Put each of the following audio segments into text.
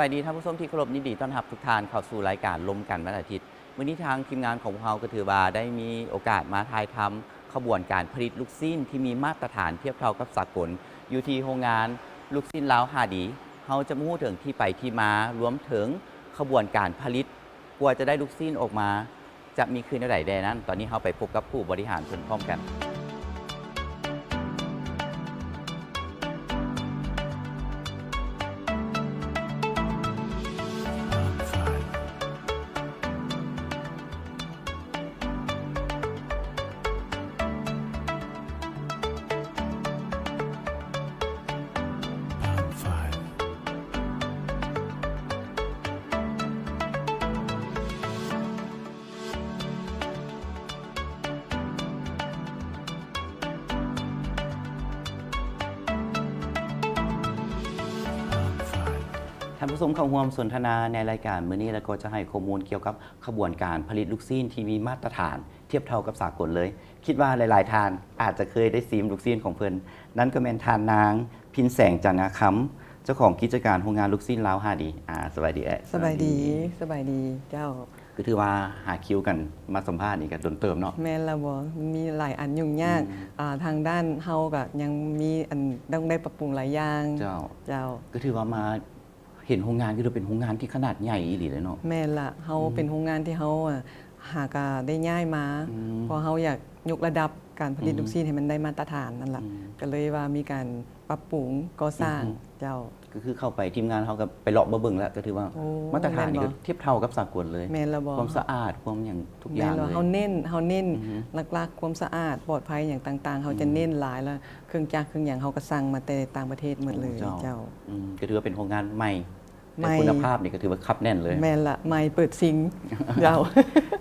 ສະບາຍດີທ່ານຜູ້ຊົມທີ່ເຄົາລົບ, ຍິນດີຕ້ອນຮັບທຸກທ່ານເຂົ້າສູ່ລາຍການລົມກັນວັນອາທິດ. ມື້ນີ້ທາງທີມງານຂອງພວກເຮົາກໍຖືວ່າໄດ້ມີໂອກາດມາຖ່າຍທຳຂະບວນການຜະລິດລູກຊີ້ນທີ່ມີມາດຕະຖານທຽບເທົ່າກັບສາກົນ ຢູ່ທີ່ໂຮງງານລູກຊີ້ນລາວຫ້າດີ. ເຮົາຈະມາຮູ້ເຖິງທີ່ໄປທີ່ມາ, ລວມເຖິງຂະບວນການຜະລິດ ກວ່າຈະໄດ້ລູກຊີ້ນອອກມາ ຈະມີຄືແນວໃດແດ່ນັ້ນ, ຕອນນີ້ເຮົາໄປພົບກັບຜູ້ບໍລິຫານເພິ່ນພ້ອມກັນ. ທ່ານຜູ້ຊົມເຂົ້າຮ່ວມສົນທະນາໃນລາຍການມື້ນີ້ ແລ້ວກໍຈະໃຫ້ຂໍ້ມູນກ່ຽວກັບຂະບວນການຜະລິດລູກຊີ້ນທີ່ມີມາດຕະຖານທຽບເທົ່າກັບສາກົນເລີຍ. ຄິດວ່າຫຼາຍໆທ່ານອາດຈະເຄີຍໄດ້ຊີມລູກຊີ້ນຂອງເພິ່ນ, ນັ້ນກໍແມ່ນທ່ານນາງ ພິນແສງ ຈັນງາຄຳ ເຈົ້າຂອງກິດຈະການໂຮງງານລູກຊີ້ນລາວຫ້າດີ. ອາ ສະບາຍດີເອື້ອຍ. ສະບາຍດີ, ສະບາຍດີເຈົ້າ. ກໍຖືວ່າຫາຄິວກັນມາສຳພາດນີ້ກໍດົນເຕີບເນາະ. ແມ່ນລະບໍ? ມີຫຼາຍອັນຫຍຸ້ງຍາກ. ອືມ ອ່າ ທາງດ້ານເຮົາກໍຍັງມີອັນຕ້ອງໄດ້ປັບປຸງຫຼາຍຢ່າງ. ເຈົ້າ ເຈົ້າ. ກໍຖືວ່າມາເຫັນໂຮງງານ ກໍຖືເປັນໂຮງງານທີ່ຂະໜາດໃຫຍ່ອີ່ຫຼີເລີຍເນາະ. ແມ່ນລະ, ເຮົາ ອືມ ເປັນໂຮງງານທີ່ເຮົາ ອ່າ ຫາກໍໄດ້ຍ້າຍມາ ອືມ ເພາະເຮົາຢາກຍົກລະດັບການຜະລິດ ອືມ ລູກຊີ້ນໃຫ້ມັນໄດ້ມາດຕະຖານນັ້ນລະ. ອືມ ກໍເລີຍວ່າມີການປັບປຸງກໍ່ສ້າງ. ອືຮຶ ເຈົ້າ. ກໍຄືເຂົ້າໄປ ທີມງານເຮົາກໍໄປເລາະມາເບິ່ງແລ້ວ ກໍຖືວ່າ ໂອ້ ມາດຕະຖານນີ້ ແມ່ນບໍ່? ກໍທຽບເທົ່າກັບສາກົນເລີຍ. ແມ່ນລະບໍ? ຄວາມສະອາດ ຄວາມຫຍັງທຸກຢ່າງເລີຍ. ແມ່ນລະ, ເຮົາເນັ້ນ ເຮົາເນັ້ນ ອືຮຶ ຫຼັກໆ ຄວາມສະອາດ ປອດໄພຫຍັງຕ່າງໆ ເຮົາຈະເນັ້ນຫຼາຍ. ອືມ ແລ້ວເຄື່ອງຈັກເຄື່ອງຫຍັງເຮົາກໍສັ່ງມາແຕ່ຕ່າງປະເທດໝົດເລີຍ. ໂອ້ ເຈົ້າ ເຈົ້າ. ອືມ ກໍຖືວ່າເປັນໂຮງງານໃໝ່ ໃໝ່ ແຕ່ຄຸນນະພາບນີ້ກໍຖືວ່າຄັບແໜ້ນເລີຍ. ແມ່ນລະ, ໃໝ່ເປີດຊິງ. ເຈົ້າ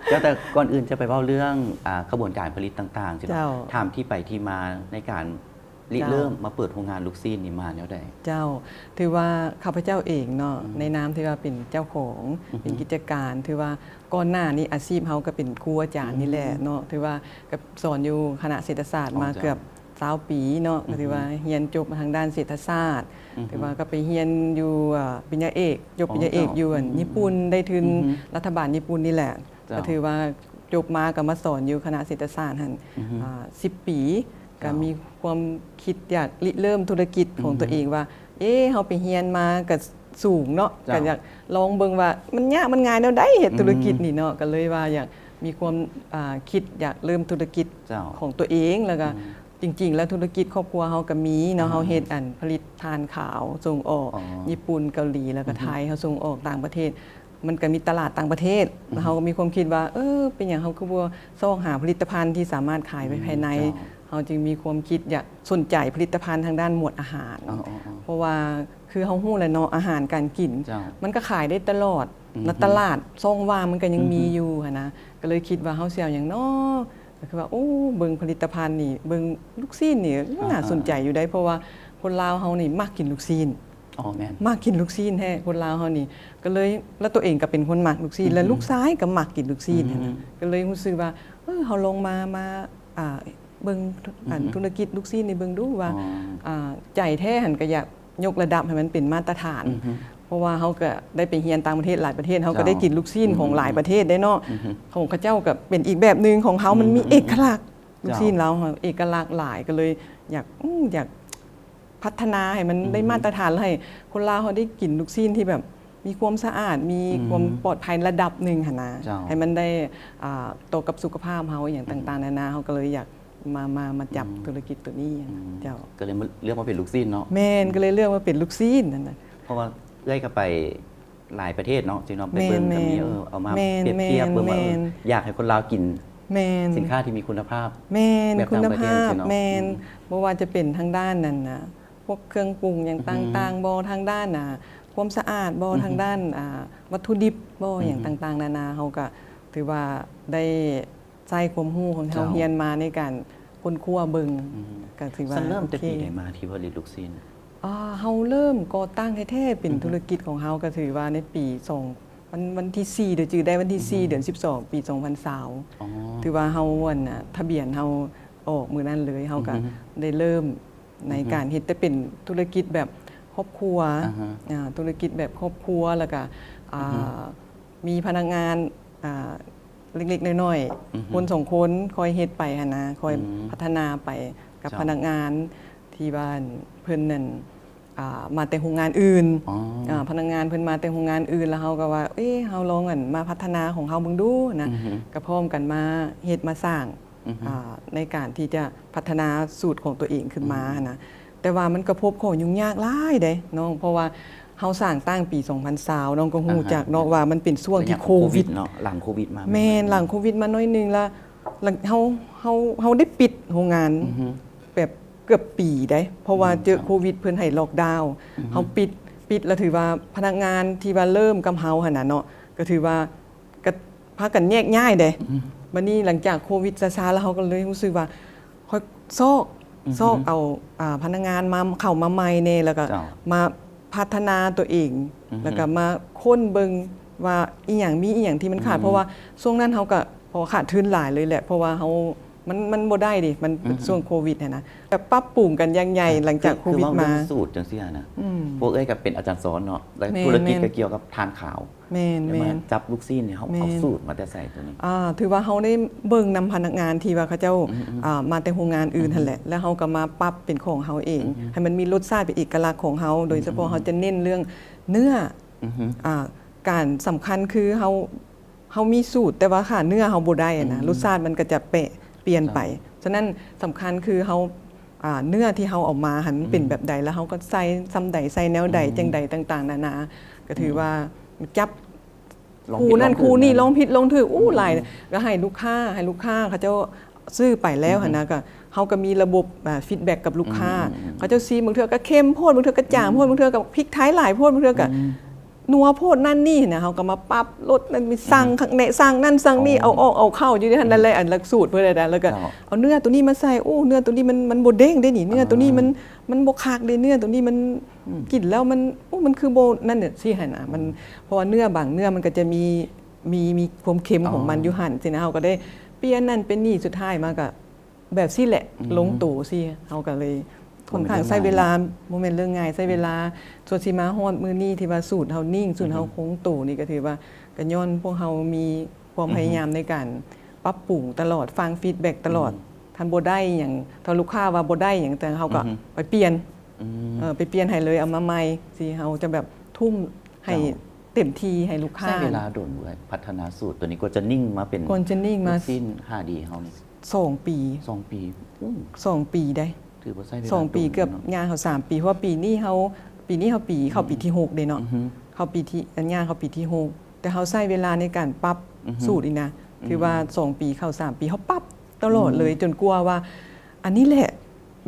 ເຈົ້າ. ແຕ່ກ່ອນອື່ນຈະໄປເວົ້າເລື່ອງ ອ່າ ຂະບວນການຜະລິດຕ່າງໆ ຊິເນາະ. ເຈົ້າ. ຖາມທີ່ໄປທີ່ມາໃນການລິເລີ່ມ ເຈົ້າ ມາເປີດໂຮງງານລູກຊີ້ນນີ້ມາແນວໃດ? ເຈົ້າ, ຖືວ່າຂ້າພະເຈົ້າເອງເນາະ ອືຮຶ ໃນນາມທີ່ວ່າເປັນເຈົ້າຂອງ ອືຮຶ ເປັນກິດຈະການ, ຖືວ່າກ່ອນໜ້ານີ້ອາຊີບເຮົາກໍເປັນຄູອາຈານ ອືຮຶ ນີ້ແຫຼະເນາະ, ຖືວ່າກໍສອນຢູ່ຄະນະເສດຖະສາດ ອໍ ມາ ເຈົ້າ ເກືອບຊາວປີເນາະ, ອືຮຶ ກໍຖືວ່າຮຽນຈົບມາທາງດ້ານເສດຖະສາດ, ອືຮຶ ຖືວ່າກໍໄປຮຽນຢູ່ ເອີ ປະລິນຍາເອກ, ອໍ ຈົບປະລິນຍາເອກ ເຈົ້າ ຢູ່ ອືມ ຍີ່ປຸ່ນ, ໄດ້ທຶນ ອືຮຶ ລັດຖະບານຍີ່ປຸ່ນນີ້ແຫຼະ. ເຈົ້າ. ກໍຖືວ່າຈົບມາກໍມາສອນຢູ່ຄະນະເສດຖະສາດຫັ້ນ ອືຮຶ ອ່າ ສິບປີ, ເຈົ້າ ກໍມີຄວາມຄິດຢາກລິເລີ່ມທຸລະກິດຂອງ ອືຮຶ ຕົວເອງວ່າ ເອ ເຮົາໄປຮຽນມາກໍສູງເນາະ, ເຈົ້າ ກໍຢາກລອງເບິ່ງວ່າມັນຍາກມັນງ່າຍແນວໃດເຮັດທຸລະກິດ ອືມ ນີ້ເນາະ, ກໍເລີຍວ່າຢາກມີຄວາມ ອ່າ ຄິດຢາກເລີ່ມທຸລະກິດ ເຈົ້າ ຂອງຕົວເອງ, ແລ້ວກໍ ອືມ ຈິງໆ ແລ້ວທຸລະກິດຄອບຄົວເຮົາກໍມີເນາະ, ອ່າ ເຮົາເຮັດອັນຜະລິດຖ່ານຂາວສົ່ງອອກ ອໍ ຍີ່ປຸ່ນ, ເກົາຫຼີ ແລ້ວກໍ ອືຮຶ ໄທ, ເຮົາສົ່ງອອກຕ່າງປະເທດ. ມັນກໍມີຕະຫຼາດຕ່າງປະເທດ ອືຮຶ ແລ້ວເຮົາກໍມີຄວາມຄິດວ່າ ເອີ ເປັນຫຍັງເຮົາຄືບໍ່ຊອກຫາຜະລິດຕະພັນທີ່ສາມາດຂາຍໄປ ອືມ ພາຍໃນ? ເຈົ້າ. ເຮົາຈຶ່ງມີຄວາມຄິດຢາກສົນໃຈຜະລິດຕະພັນທາງດ້ານໝວດອາຫານ, ອໍໆໆ ເພາະວ່າຄືເຮົາຮູ້ແຫຼະເນາະ ອາຫານການກິນ ເຈົ້າ ມັນກໍຂາຍໄດ້ຕະຫຼອດ ອືຮຶ ໃນຕະຫຼາດຊ່ອງວ່າງມັນກໍຍັງມີ ອືຮຶ ຢູ່ຫັ້ນນະ, ກໍເລີຍຄິດວ່າເຮົາຊິເອົາຫຍັງເນາະ? ກໍຄືວ່າ ໂອ້ ເບິ່ງຜະລິດຕະພັນນີ້ ເບິ່ງລູກຊີ້ນນີ້ ອ່າໆ ໜ້າສົນໃຈຢູ່ໃດ໋, ເພາະວ່າຄົນລາວເຮົານີ້ມັກກິນລູກຊີ້ນ. ອໍ ແມ່ນ. ມັກກິນລູກຊີ້ນແທ້ ຄົນລາວເຮົານີ້, ກໍເລີຍ ແລ້ວຕົວເອງກໍເປັນຄົນມັກລູກຊີ້ນ ອືຮຶ ແລ້ວລູກຊາຍກໍມັກກິນລູກຊີ້ນ ອືຮຶ ຫັ້ນນະ, ກໍເລີຍຮູ້ສຶກວ່າ ເອີ ເຮົາລອງມາ ມາ ອ່າ ເບິ່ງ ອືຮຶ ອັນທຸລະກິດລູກຊີ້ນນີ້ເບິ່ງດູວ່າ ອໍ ອ່າ ໃຈແທ້ຫັ້ນກໍຢາກ ຍົກລະດັບໃຫ້ມັນເປັນມາດຕະຖານ ອືຮຶ ເພາະວ່າເຮົາກໍໄດ້ໄປຮຽນຕ່າງປະເທດຫຼາຍປະເທດ, ເຮົາກໍ ເຈົ້າ ໄດ້ກິນລູກຊີ້ນ ອືມ ຂອງຫຼາຍປະເທດເດ້ເນາະ, ອືຮຶ ຂອງເຂົາເຈົ້າກໍເປັນອີກແບບໜຶ່ງ, ຂອງເຮົາມັນມີ ອືມ ເອກະລັກ ອືມ ລູກຊີ້ນ ເຈົ້າ ລາວເຮົາເອກະລັກຫຼາຍ, ກໍເລີຍຢາກ ອືມ ຢາກພັດທະນາໃຫ້ມັນ ອືຮຶ ໄດ້ມາດຕະຖານ ແລ້ວໃຫ້ຄົນລາວເຮົາໄດ້ກິນລູກຊີ້ນທີ່ແບບມີຄວາມສະອາດ ມີ ອືມ ຄວາມປອດໄພລະດັບໜຶ່ງຫັ້ນນະ, ເຈົ້າ ໃຫ້ມັນໄດ້ ອ່າ ຕໍ່ກັບສຸຂະພາບເຮົາ ອີ່ຫຍັງ ອືມ ຕ່າງໆນານາ, ເຮົາກໍເລີຍຢາກ ມາ ມາ ມາຈັບ ອືມ ທຸລະກິດຕົວນີ້ ອືມ ເຈົ້າ ກໍເລີຍມາເລືອກມາເປັນລູກຊີ້ນເນາະ. ແມ່ນ ອືມ ກໍເລີຍເລືອກມາເປັນລູກຊີ້ນຫັ້ນນະ. ເພາະວ່າເອື້ອຍກໍໄປຫຼາຍປະເທດເນາະ ທີ່ນ້ອງໄປເບິ່ງ ແມ່ນ ກໍມີ ເອີ ເອົາມາ ແມ່ນ ປຽບທຽບເບິ່ງວ່າ ແມ່ນ ເອີ ຢາກໃຫ້ຄົນລາວກິນ ແມ່ນ ສິນຄ້າທີ່ມີຄຸນນະພາບ ແມ່ນ ແບບຕ່າງປະເທດ ຄຸນນະພາບ ຊີ້ເນາະ. ແມ່ນ ອືມ ບໍ່ວ່າຈະເປັນທາງດ້ານນັ້ນນະ ພວກເຄື່ອງປຸງຫຍັງ ອືຮຶ ຕ່າງໆ ບໍ່ ທາງດ້ານ ອ່າ ຄວາມສະອາດບໍ່ ອືຮຶ ທາງດ້ານ ອ່າ ວັດຖຸດິບບໍ່ ອືຮຶ ຫຍັງຕ່າງໆນານາ ເຮົາກໍຖືວ່າໄດ້ ໃຊ້ຄວາມຮູ້ຂອງທີ່ເຮົາ ເຈົ້າ ຮຽນມາໃນການຄົ້ນຄວ້າເບິ່ງ ອືມ ກໍຖືວ່າ ຊັ້ນເລີ່ມແຕ່ປີໃດມາທີ່ຜະລິດລູກຊີ້ນ? ອ່າ ເຮົາເລີ່ມກໍ່ຕັ້ງແທ້ໆເປັນ ອືຮຶ ທຸລະກິດຂອງເຮົາ ກໍຖືວ່າໃນປີສອງ ວັນ ວັນທີສີ່ ເດີຈື່ໄດ້ ວັນທີສີ່ ອືຮຶ ເດືອນສິບສອງ ປີສອງພັນຊາວ ອໍ ຖືວ່າເຮົາ ອັນ ທະບຽນເຮົາອອກມື້ນັ້ນເລີຍ ເຮົາກໍ ອືຮຶ ໄດ້ເລີ່ມ ໃນ ອືຮຶ ການເຮັດ ແຕ່ເປັນທຸລະກິດແບບ ຄອບຄົວ ອາຮະ ອາ ທຸລະກິດແບບຄອບຄົວ ແລ້ວກະ ອາ ອືຮຶ ມີພະນັກງານ ອາ ເລັກໆນ້ອຍ ອືຮຶ ໆ ຄົນສອງຄົນ ຄອຍເຮັດໄປຫັ້ນນະ ຄອຍ ອືມ ພັດທະນາໄປກັບ ເຈົ້າ ພະນັກງານທີ່ວ່າເພິ່ນນັ້ນ ອາ ມາແຕ່ໂຮງງານອື່ນ ອໍ ອາ ພະນັກງານເພິ່ນມາແຕ່ໂຮງງານອື່ນ ແລ້ວເຮົາກໍວ່າ ເອີ ເຮົາລອງ ອັນ ມາພັດທະນາຂອງເຮົາເບິ່ງດູນະ ອືຮຶ ກໍພ້ອມກັນມາເຮັດມາສ້າງ ອືຮຶ ອາ ໃນການທີ່ຈະພັດທະນາສູດຂອງຕົວເອງຂຶ້ນມາ ອືມ ຫັ້ນນະ ແຕ່ວ່າມັນກໍພົບຂໍ້ຫຍຸ້ງຍາກຫຼາຍເດ້ນ້ອງ ເພາະວ່າເຮົາສ້າງຕັ້ງປີສອງພັນຊາວ ນ້ອງກໍຮູ້ ອາຮະ ຈັກເນາະວ່າມັນເປັນຊ່ວງທີ່ໂຄວິດເນາະ ຫຼັງໂຄວິດມາ ແມ່ນ ແມ່ນ ຫຼັງໂຄວິດມາໜ້ອຍໜຶ່ງ ແລ້ວ ແລ້ວເຮົາ ເຮົາ ເຮົາໄດ້ປິດໂຮງງານ ອືຮຶ ແບບເກືອບປີເດ້ ເພາະວ່າ ອືມ ເຈີ ເຈົ້າ ໂຄວິດ ເພິ່ນໃຫ້ລັອກດາວ ອືຮຶ ເຮົາປິດ ປິດແລ້ວຖືວ່າພະນັກງານທີ່ວ່າເລີ່ມກັບເຮົາຫັ້ນນະເນາະ ກໍຖືວ່າ ກະພາກັນແຍກຍ້າຍເດ້ ອືມ ບັດນີ້ຫຼັງຈາກໂຄວິດຊາໆ ແລ້ວເຮົາກໍເລີຍຮູ້ສຶກວ່າ ຄ່ອຍຊອກ ອືຮຶ ຊອກເອົາ ອາ ພະນັກງານມາ ເຂົ້າມາໃໝ່ແດ່ ແລ້ວກະ ເຈົ້າ ມາພັດທະນາຕົວເອງ ອືຮຶ ແລ້ວກະມາຄົ້ນເບິ່ງວ່າອີ່ຫຍັງ ມີອີ່ຫຍັງທີ່ມັນຂາດ ອືມ ເພາະວ່າຊ່ວງນັ້ນເຮົາກະ ເພາະວ່າຂາດທຶນຫຼາຍເລີຍແຫຼະ ເພາະວ່າເຮົາ ມັນ ມັນບໍ່ໄດ້ເດ້ ມັນເປັນ ອືຮຶ ຊ່ວງໂຄວິດຫັ້ນນະ ແບບປັບປຸງກັນຢ່າງໃຫຍ່ ອ່າ ຫຼັງຈາກໂຄວິດມາ ຄືເວົ້າເລື່ອງສູດຈັ່ງຊີ້ຫັ້ນນະ ອືມ ພວກເອື້ອຍກໍເປັນອາຈານສອນເນາະ ແລະ ທຸລະກິດກໍກ່ຽວກັບຖ່ານຂາວ ແມ່ນໆ ແລ້ວມາຈັບລູກຊີ້ນນີ້ ເຮົາ ແມ່ນ ເອົາສູດມາແຕ່ໃສຕົວນີ້? ອ່າ ຖືວ່າເຮົາໄດ້ເບິ່ງນຳພະນັກງານທີ່ວ່າເຂົາເຈົ້າ ອືມໆ ອ່າ ມາແຕ່ໂຮງງານອື່ນຫັ້ນແຫຼະ ອືມ ແລ້ວເຮົາກໍມາປັບເປັນຂອງເຮົາເອງ ອືມ ໃຫ້ມັນມີລົດຊາດເປັນເອກະລັກຂອງເຮົາ ໂດຍສະເພາະ ອືມໆ ເຮົາຈະເນັ້ນເລື່ອງເນື້ອ ອືມ ອ່າ ການສຳຄັນຄືເຮົາ ເຮົາມີສູດ ແຕ່ວ່າຂາເນື້ອເຮົາບໍ່ໄດ້ນະ ອືມ ລົດຊາດມັນກໍຈະແປະປ່ຽນໄປ ເຈົ້າ ສະນັ້ນສຳຄັນຄືເຮົາ ອ່າ ເນື້ອທີ່ເຮົາເອົາມາຫັ້ນມັນເປັນ ອືມ ແບບໃດ ແລ້ວເຮົາກໍໃສ່ສ່ຳໃດ ໃສ່ແນວໃດ ອືມ ຈັ່ງໃດຕ່າງໆນານາ ກໍຖື ອືມ ວ່າຈັບ ລອງ ຄູ່ນັ້ນຄູ່ນີ້ ລອງຜິດລອງຖືກ ອູ້ ອືມ ຫຼາຍ ກໍໃຫ້ລູກຄ້າ ໃຫ້ລູກຄ້າເຂົາເຈົ້າຊື້ໄປແລ້ວ ອືຮຶ ຫັ້ນນະ ກໍເຮົາກໍມີລະບົບ ອ່າ feedback ກັບລູກຄ້າ ອືມໆໆ ເຂົາເຈົ້າຊີມ ບາງເທື່ອກໍເຄັມໂພດ ບາງເທື່ອກໍຈາງໂພດ ອືມ ບາງເທື່ອກໍພິກໄທຫຼາຍໂພດ ບາງເທື່ອກໍ ອືມ ນົວໂພດນັ້ນນີ້ນະ ເຮົາກໍມາປັບລົດນັ້ນ ມີສັ່ງ ອືມ ຄັກແນ່ ສັ່ງນັ້ນສັ່ງນີ້ ອືມ ເອົາອອກເອົາເຂົ້າຢູ່ໃນຫັ້ນ ອືມ ນັ້ນແຫຼະ ອັນຫຼັກສູດເພິ່ນນະ ແລ້ວກໍ ເຈົ້າ ເອົາເນື້ອຕົວນີ້ມາໃສ່ ໂອ້ ເນື້ອຕົວນີ້ມັນ ມັນບໍ່ເດ້ງເດ້ນີ້ ເນື້ອຕົວນີ້ມັນ ອ່າ ມັນບໍ່ຄັກເດ້ ເນື້ອຕົວນີ້ມັນ ອືມ ກິນແລ້ວມັນ ໂອ້ ມັນຄືບໍ່ນັ້ນ ຊີ້ຫັ້ນນະ ມັນ ອືມ ເພາະວ່າເນື້ອບາງເນື້ອມັນກໍຈະມີ ມີ ມີຄວາມເຄັມຂອງມັນ ອໍ ຢູ່ຫັ້ນຊີ້ນະ ເຮົາກໍໄດ້ປ່ຽນນັ້ນປ່ຽນນີ້ ສຸດທ້າຍມາກໍ ແບບຊີ້ແຫຼະ ອືມ ລົງໂຕຊີ້ ເຮົາກໍເລີຍ ບໍ່ແມ່ນເລື່ອງງ່າຍເນາະ ຄ່ອນຂ້າງໃຊ້ເວລາ ບໍ່ແມ່ນເລື່ອງງ່າຍ ໃຊ້ເວລາ ສ່ວນຊິມາຮອດມື້ນີ້ທີ່ວ່າສູດເຮົານິ່ງ ສູດເຮົາ ອືຮຶ ຄົງໂຕນີ້ ກໍຖືວ່າ ກໍຍ້ອນພວກເຮົາມີຄວາມ ອືຮຶ ພະຍາຍາມໃນການປັບປຸງຕະຫຼອດ ຟັງ feedback ຕະຫຼອດ ອືມ ຄັນບໍ່ໄດ້ຫຍັງ ຖ້າລູກຄ້າວ່າບໍ່ໄດ້ຫຍັງ ແຕ່ເຮົາກໍ ອືຮຶ ໄປປ່ຽນ ອືມ ເອີ ໄປປ່ຽນໃຫ້ເລີຍ ເອົາມາໃໝ່ ຊີ້ ເຮົາຈະແບບທຸ່ມໃຫ້ ເຈົ້າ ເຕັມທີ່ໃຫ້ລູກຄ້າ ໃຊ້ເວລາດົນບໍ່ ພັດທະນາສູດຕົວນີ້ ກວ່າຈະນິ່ງມາເປັນ ກວ່າຈະນິ່ງມາ ລູກຊີ້ນຫ້າດີເຮົານີ້? ສອງປີ ສອງປີ ໂອ້ ສອງປີໄດ໋ ຖືວ່າໃຊ້ເວລາ ສອງປີ ດົນເນາະ ເກືອບຍ່າງເຂົ້າສາມປີ ເພາະວ່າປີນີ້ເຮົາ ປີນີ້ເຮົາປີ ເຂົ້າປີ ອືມ ທີຫົກເດ້ເນາະ ອືຮຶ ເຂົ້າປີທີ ຍ່າງເຂົ້າປີທີຫົກ ແຕ່ເຮົາໃຊ້ເວລາໃນການປັບ ອືຮຶ ສູດນີ້ນະ ອືມ ຖືວ່າສອງປີເຂົ້າສາມປີ ເຮົາປັບຕະຫຼອດເລີຍ ອືມ ຈົນກວ່າວ່າ ອັນນີ້ແຫຼະ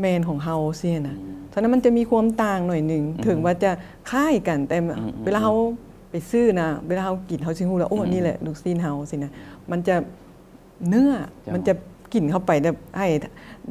ແມ່ນຂອງເຮົາ ຊີ້ນະ ອືມ ສະນັ້ນມັນຈະມີຄວາມຕ່າງໜ້ອຍໜຶ່ງ ອືຮຶ ເຖິງວ່າຈະຄ້າຍກັນ ແຕ່ ອືມໆໆ ເວລາເຮົາໄປຊື້ນະ ເວລາເຮົາກິນ ເຮົາຊິຮູ້ແລ້ວ ໂອ້ ອືມໆ ອັນນີ້ແຫຼະລູກຊີ້ນເຮົາ ຊີ້ນະ ມັນຈະ ເນື້ອ ເຈົ້າ ມັນຈະກິນເຂົ້າໄປແບບ ໃຫ້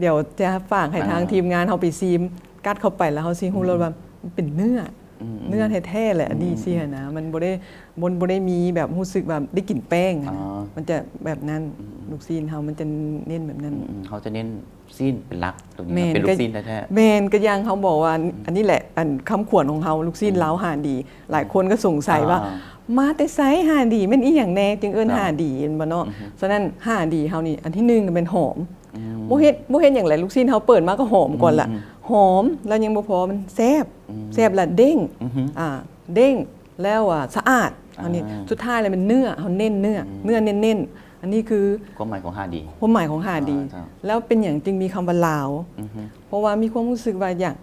ດຽວຈະຝາກໃຫ້ ອ່າ ທາງທີມງານເຮົາໄປຊີມ ກັດເຂົ້າໄປແລ້ວເຮົາຊິຮູ້ ອືມ ແລ້ວວ່າມັນເປັນເນື້ອ ອືມໆ ເນື້ອແທ້ໆແຫຼະ ອືມໆ ອັນນີ້ຊີ້ຫັ້ນນະ ມັນບໍ່ໄດ້ ມັນບໍ່ໄດ້ມີແບບຮູ້ສຶກວ່າໄດ້ກິນແປ້ງຫັ້ນນະ ອໍ ມັນຈະແບບນັ້ນ ອືມໆ ລູກຊີ້ນເຮົາມັນຈະເນັ້ນແບບນັ້ນ ອືມໆ ເຮົາຈະເນັ້ນຊີ້ນເປັນຫຼັກ ຕົວນີ້ ແມ່ນ ເປັນລູກຊີ້ນແທ້ໆ ແມ່ນ ກໍຢ່າງເຮົາບອກວ່າ ອືມ ອັນນີ້ແຫຼະ ອັນຄຳຂວັນຂອງເຮົາ ລູກຊີ້ນ ອືມ ລາວຫ້າດີ ຫຼາຍຄົນກໍສົງໄສວ່າ ອ່າ ມາແຕ່ໃສຫ້າດີ ແມ່ນອີ່ຫຍັງແດ່ຈຶ່ງເອີ້ນ ເຈົ້າ ຫ້າດີ ແມ່ນບໍ່ເນາະ? ອືຮຶ ສະນັ້ນ ຫ້າດີ ເຮົານີ້ ອັນທີໜຶ່ງແມ່ນຫອມ ອືມ ບໍ່ເຮັດ ບໍ່ເຮັດຫຍັງແຫຼະ ລູກຊີ້ນເຮົາເປີດມາກໍຫອມກ່ອນລະ ອືມໆ ຫອມ ແລ້ວຍັງບໍ່ພໍ ມັນແຊບ ອືມ ແຊບລະເດ້ງ ອືຮຶ ອ່າ ເດ້ງ ແລ້ວ ອ່າ ສະອາດ ອ່າ ອັນນີ້ ສຸດທ້າຍແລ້ວແມ່ນເນື້ອ ເຮົາເນັ້ນເນື້ອ ອືມ ເນື້ອເນັ້ນໆ ອັນນີ້ຄືຄວາມໝາຍຂອງຫ້າດີ ຄວາມໝາຍຂອງຫ້າດີ ອ່າ ເຈົ້າ ແລ້ວເປັນຫຍັງຈຶ່ງມີຄຳວ່າລາວ? ອືຮຶ ເພາະວ່າມີຄວາມຮູ້ສຶກວ່າຢາກ